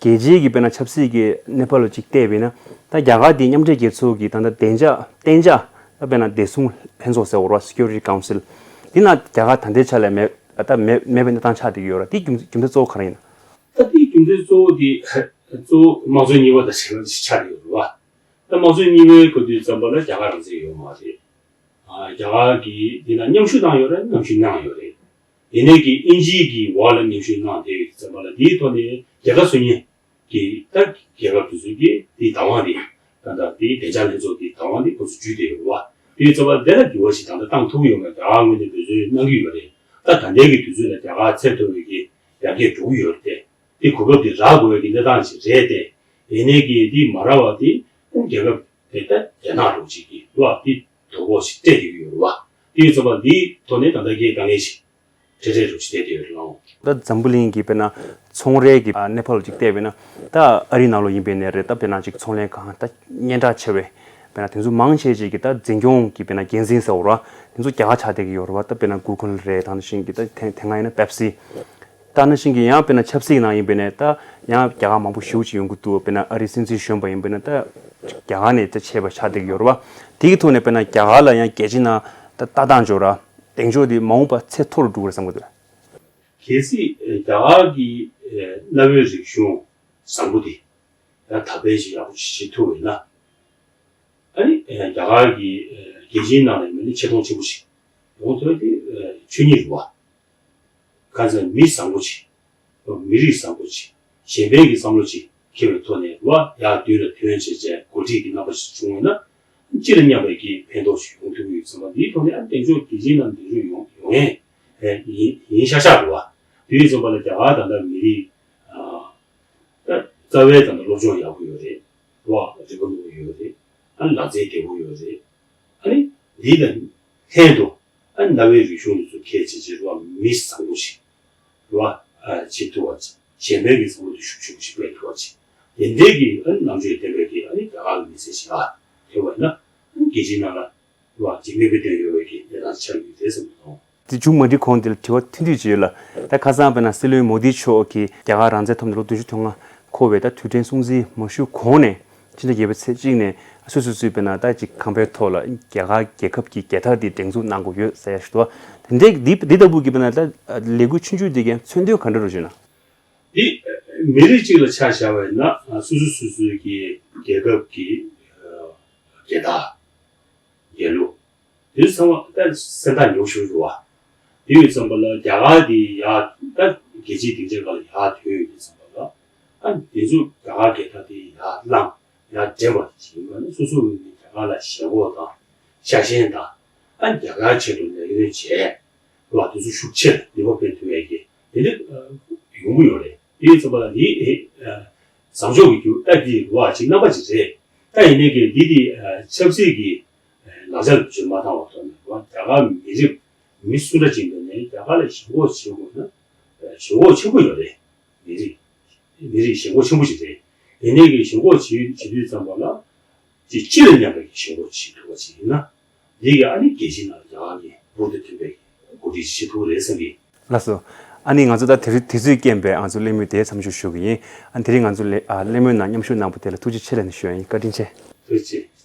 རྒྱལ་སྤྱིའི་གི་དཔེར་ན་ཆབ་སྲིད་ཀྱི་གནས་བབ་ལ་ཅིག་བལྟས་པས་ན། ད་རྒྱ་གར་དེ་མཉམ་འབྲེལ་རྒྱལ་ཚོགས་ཀྱི་ད་ལྟ་བདེ་འཇགས་བདེ་འཇགས་ད་དཔེར་ན་བདེ་སྲུང་ལྷན་ཚོགས་ཟེར་བ་རེད་བ། Security Council། འདི་ན་རྒྱ་གར་ད་ལྟའི་ཆ་ལ་མེད་ད་མེད་མེད་པའི་གནས་སྟངས་ཆགས་བསྡད་ཀྱི་ཡོད་རེད། དེའི་རྒྱུ་རྒྱུ་མཚན་གཙོ་བོ་ག་རེ་ཡིན་ན། ད་དེའི་རྒྱུ་མཚན་གཙོ་བོ་དེ་གཙོ་བོ་དམངས་གཙོའི་གཉིས་པ་དང་བྱས་པ་ཆགས་བསྡད་ཡོད་རེད་བ། ད་དམངས་གཙོའི་གཉིས་པའི་སྐབས་དུས་ཙམ་པ་ལ་རྒྱ་གར་རང་བཙན་ཡོད་མ་རེད། ཨ་རྒྱ་གར་གྱིས་འདི་ན་མཉམ་ཞུགས་གནང་ཡོད་རེད། མཉམ་ཞུགས་གནང་ཡོད་རེད། ཡིན་ནའི་གི་དབྱིན་ཇིའི་གི་འོག་ལ་མཉམ་ཞུགས་གནང་བསྡད་ཡོད་དུས་ཙམ་པ་ལ་དེའི་ཐོག་ནས་རྒྱལ་ཁབ་སུ་ཉིད་ཀྱི་ད་རྒྱལ་ཁབ་དེ་ཚོ་གིས་དེའི་བདག་དབང་དེ་ད་ལྟ་དེའི་བདེ་འཇགས་ལྷན་ཚོགས་ཀྱི་བདག་དབང་དེ་ཁོ་ཚོ་འཇུས་བསྡད་ཡོད་རེད་བ། དེ་ཡོད་ཙམ་པ་དེ་ལ་འགྱུར་བ་ཞིག་ད་ལྟ་བཏང་ཐུབ་ཀྱི་ཡོད་མེད་རྒྱ་གར་ངོས་ནས་འབད་བརྩོན་གནང་གི་ཡོད་རེད། ད་ད་ལྟའི་གི་དུས་ཚོད་ལ་རྒྱ་གར་ཚད་མཐོ་བའི་གི་ཡར་རྒྱས་འགྲོ་གི་ཡོད་རེད་དེ། དེ་གོ་སྐབས་དེ་རག་དགོས་པའི་གི་གནས་སྟངས་ཤིག་རེད་དེ། ཡིན་ནའི་གི་དེ་མ་རག་པ་དེ་རྒྱལ་ཁབ་དེ་ད་རྒྱ་ནག་འདྲ་ཅིག་གིས་རེད་བ། དེ་དོ་ཕོག་ཅིག་སྤྲད་བསྡད་ཀྱི་ཡོད་རེད་བ། དེ་ཡོད་ཙམ་པ་འདིའི་ཐོག་ནས་ད་ལྟ་གི་དཀའ་ངལ་ཞིག་འཕྲད་འཕྲད་འདྲ་ཅིག་བསྡད་བསྡད་ཡོད་རེད་ལགས། ད་འཛམ་བུ་གླིང་གི་དཔེར་ན་ཚོང་རའི་གི་ཨ་གནས་བབ་ལ་ཅིག་བལྟས་པས་ན། ད་ཨ་རིའི་ནང་ལོགས་ཡིན་པའི་ནས་རེད། ད་དཔེར་ན་ཅིག་ཚོང་ལས་ཁང་ད་སྙན་གྲགས་ཆེ་བའི་དཔེར་ན་དེ་ཚོ་མང་ཆེ་ཅིག་གི་ད་འཛིན་སྐྱོང་གི་དཔེར་ན་འགན་འཛིན་ཟེར་བ་རེད་བ། དེ་ཚོ་རྒྱ་གར་ཆགས་བསྡད་ཀྱི་ཡོད་རེད་བ། ད་དཔེར་ན་Google་རེད། ད་ནང་བཞིན་གི་ད་དེ་དེ་སྔ་ཡིན་ན་Pepsi། ད་ནང་བཞིན་གྱི་ཡང་དཔེར་ན་ཆབ་སྲིད་ནང་ཡིན་པས་ན་ད་ཡང་རྒྱ་གར་མང་པོ་ཞེ་པོ་ཅིག་ཡོང་གི་འདུག་དཔེར་ན་ཨ་རིའི་སྲིད་འཛིན་གཞོན་པ་ཡིན་པས་ན་ད་རྒྱ་གར་ནས་ད་ཆད་པ་ཆགས་བསྡད་ཀྱི་ཡོད་རེད་བ། དེ་གི་ཐོག་ནས་དཔེར་ན་རྒྱ་གར་ལ་ཡང་རྒྱལ་སྤྱི་ནང་ད་ལྟ་སྟངས་འཇོག་ར་གདེང་འཇོག་དེ་མ་འོངས་པ་ཚད་མཐོ་རུ་འགྲོ་གི་རེད་བསམ་གི་འདུག་གལ་སྲིད་རྒྱ་གར་གྱི་གནའ་བོའི་རིག་གཞུང་བཟང་པོ་དེ་ཡང་དར་སྤེལ་ཞིག་ཡག་པོ་ཞིག་བྱེད་ཐུབ་པ་ཡིན་ན། ཨ་ནི་རྒྱ་གར་གྱི་རྒྱལ་སྤྱིའི་ནང་ནས་མི་ནི་ཆེ་མཐོང་ཆེན་པོ་ཞིག་ཡོང་ཐུབ་པ་དེ་ཆོས་ཉིད་རེད་བ། གང་ཟེར་མི་བཟང་པོ་ཅིག་མི་རིགས་བཟང་པོ་ཅིག་གཞན་ཕན་གྱི་བསམ་བློ་ཅིག་འཁྱེར་བའི་ཐོག་ནས་རེད་བ། ཡར་མདུན་ལ་ཐོན་བྱས་བྱས་འགོ་ཁྲིད་ཀྱི་རྣམ་པ་ཞིག་བྱུང་བ་ན། སྤྱི་ལ་མཉམ་པའི་གི་ཕན་ཐོགས་ཤིག་ཡོང་ཐུབ་ཀྱི་ཡོད་ཙང་། འདིའི་ཐོག་ནས་ཨ་དེང་སང་རྒྱལ་སྤྱིའི་ནང་འདི་འདྲ་ཡོང་ཡོང་ཡས་ཡིན་ཡིན་ཤག་ཤག་རེད་བ། དེ་ཡིན་ཙམ་པ་ལ་རྒྱ་གར་ད་ལྟ་མི་རིགས་ད་རྩ་བའི་ད་ལྟ་སློབ་སྦྱོང་ཡག་པོ་ཡོད་རེད་བ། རིག་པ་རྣོན་པོ་ཡོད་རེད། ཨ་ལག་རྩལ་བདེ་པོ་ཡོད་རེད། ཨ་ནི་འདི་དང་ལྷན་དུ་ཨ་གནའ་བོའི་རིག་གཞུང་འདི་ཚོ་གལ་ཆེ་ཆེ་རེད་བ། མི་བཟང་པོ་ཞིག་རེད་བ། ཨ་བྱེད་ཐུབ་པ་ཅིག་གཞན་ཕན་གྱི་བསམ་བློ་དེ་ཤུགས་ཆེན་པོ་ཞིག་སྤེལ་ཐུབ་པ་ཅིག་དེ་འདྲའི་གི་ཨ་ནི་རྣམ་དཔྱོད་ལྡན་པའི་གི་ཨ་ནི་རྒྱ་གར་གྱི་མི་སེར་ཞིག་ཨ་ཐོན་པ་ཡིན་ན། ཨ་ནི་རྒྱལ་སྤྱིའི་ནང་ལ་རེད་བ། ཅིག་མིག་དཔེ་སྟོན་ཡོད་པའི་གི་གནས་སྟངས་ཆགས་ཡོད་རེད་བསམ་གྱི་འདུག་དེ་མཇུག་མ་སྒྲིལ་གོང་དེ་ལ་དྲི་བ་ཐུང་ཐུང་ཅིག་ཡོད་ལ། ད་ཁ་སང་དཔེར་ན་སྲིད་བློན་མོ་དི་མཆོག་གིས་རྒྱ་གར་རང་བཙན་ཐོབ་ནས་ལོ་བདུན་ཅུ་དོན་ལྔ་འཁོར་བའི་ད་དུས་དྲན་སྲུང་བརྩི་མ་ཞུས་གོང་ནས་ཕྱི་ཟླ་བརྒྱད་པའི་ཚེས་གཅིག་ནས་སུད་སི་སུད་སི་དཔེར་ན་ད་ཅིག་ཁང་པའི་ཐོག་ལ་རྒྱ་གར་རྒྱལ་ཁབ་ཀྱི་རྒྱལ་དར་དེ་སྒྲེང་འཛུགས་གནང་དགོས་ཡོད་ཟེར་ཡ་ཞིག་འདུག་དེ་འདྲའི་འདི་འདི་ལྟ་བུ་གི་དཔེར་ན་ད་ལས་འགུལ་ཆུང་ཆུང་དེ་གའི་མཚོན་དོན་ག་འདྲ་རེད་ཞུས་ན། འདི་མི་རིགས་གཅིག་ལ་ཆ་བཞག་པ་ཡིན་ན་སུད་སི་སུད་སི་གི་རྒྱལ་ཁབ་ཀྱི་རྒྱལ་དར། རྒྱལ་གླུ། དེ་ཚོ་ཚང་མ་ད་སེམས་ཐག་ཉེ་པོ་ཞིག་རེད་བ། དེ་ཡོད་ཙམ་པ་ལ་རྒྱ་གར་དེ་ཡར་ད་རྒྱལ་སྤྱིའི་སྡིངས་ཆའི་སྒང་ལ་ཡར་ཐོན་ཡོད་དུས་ཙམ་པ་ལ། ཨ་དེ་ཚོ་རྒྱ་གར་རྒྱལ་དར་དེ་ཡར་བསླངས་ཡར་འདྲེན་པ་ཞིག་ཡིན་པ་ན་སོ་སོ་ངོས་ནས་རྒྱ་གར་ལ་ཞེན་ཁོག་དང་ཤ་ཞེན་དང་། ཨ་རྒྱ་གར་ཆེད་དུ་ལས་དོན་བྱས་རེད་བ། དེ་ཚོ་ཤུགས་ཆེར་ནུས་པ་སྤེལ་ཐུབ་ཡས་ཀྱི་དེ་འདྲ་ཡོང་གི་ཡོད་རེད། དེ་ཡོད་ཙམ་པ་ལ་དེ་ཨེ་བཟང་ཕྱོགས་ཀྱི་རྒྱུ་ཨ་དེ་རེད་བ། ཅིག་རྣམ་པ་ཅིག་རེད། ད་ཡིན་ནའི་གི་འདི་དེ་ཆབ་སྲིད་ཀྱི་ལག་ཆ་ལ་བརྗོད་མ་བཏང་བར་ཐོག་ནས་རེད་བ། རྒྱ་གར་མི་རིགས་མི་སུ་འདྲ་ཅིག་འདི་ནས་རྒྱ་གར་ལ་ཞེན་ཁོག་བྱེད་དགོས་ན་ཞེན་ཁོག་ཆེན་པོ་ཡོད་རེད། མི་རིགས་མི་རིགས་ཞེན་ཁོག་ཆེན་པོ་ཞིག་རེད། ཡིན་ནའི་གི་ཞེན་ཁོག་བྱེད་བྱེད་དུས་ཙམ་པ་ལ་ཅིག་སྤྱི་ལ་མཉམ་པའི་ཞེན་ཁོག་བྱེད་ཐུབ་པ་ཅིག་ཡིན་ན། འདི་གི་ཨ་ནི་རྒྱལ་སྤྱིའི་ནང་རྒྱ་གར་གྱི་འབུར་དུ་ཐོན་པའི་འགོ་ཁྲིད་ཅིག་བྱེད་ཐུབ་ཀྱི་རེད་བསམ་གི། ལགས་སོ། ཨ་ནི་ང་ཚོ་ད་དེ་རིང་དུས་ཚོད་རྐྱེན་པས་ང་ཚོ་གླེང་མོལ་དེ་མཚམས་འཇོག་ཞུ་གི་ཡིན། ཨ་ནི་དེ་རིང་ང་ཚོ་ལེ་ཨ་གླེང་མོལ་ནང་མཉམ་ཞུགས་གནང་བ་དེ་ལ་ཐུགས་རྗེ་ཆེ་ལབ་ནས་ཞུ་ཡ་ཡིན། བཀའ་དྲིན་ཆེ། ཐུགས་རྗེ་ཆེ།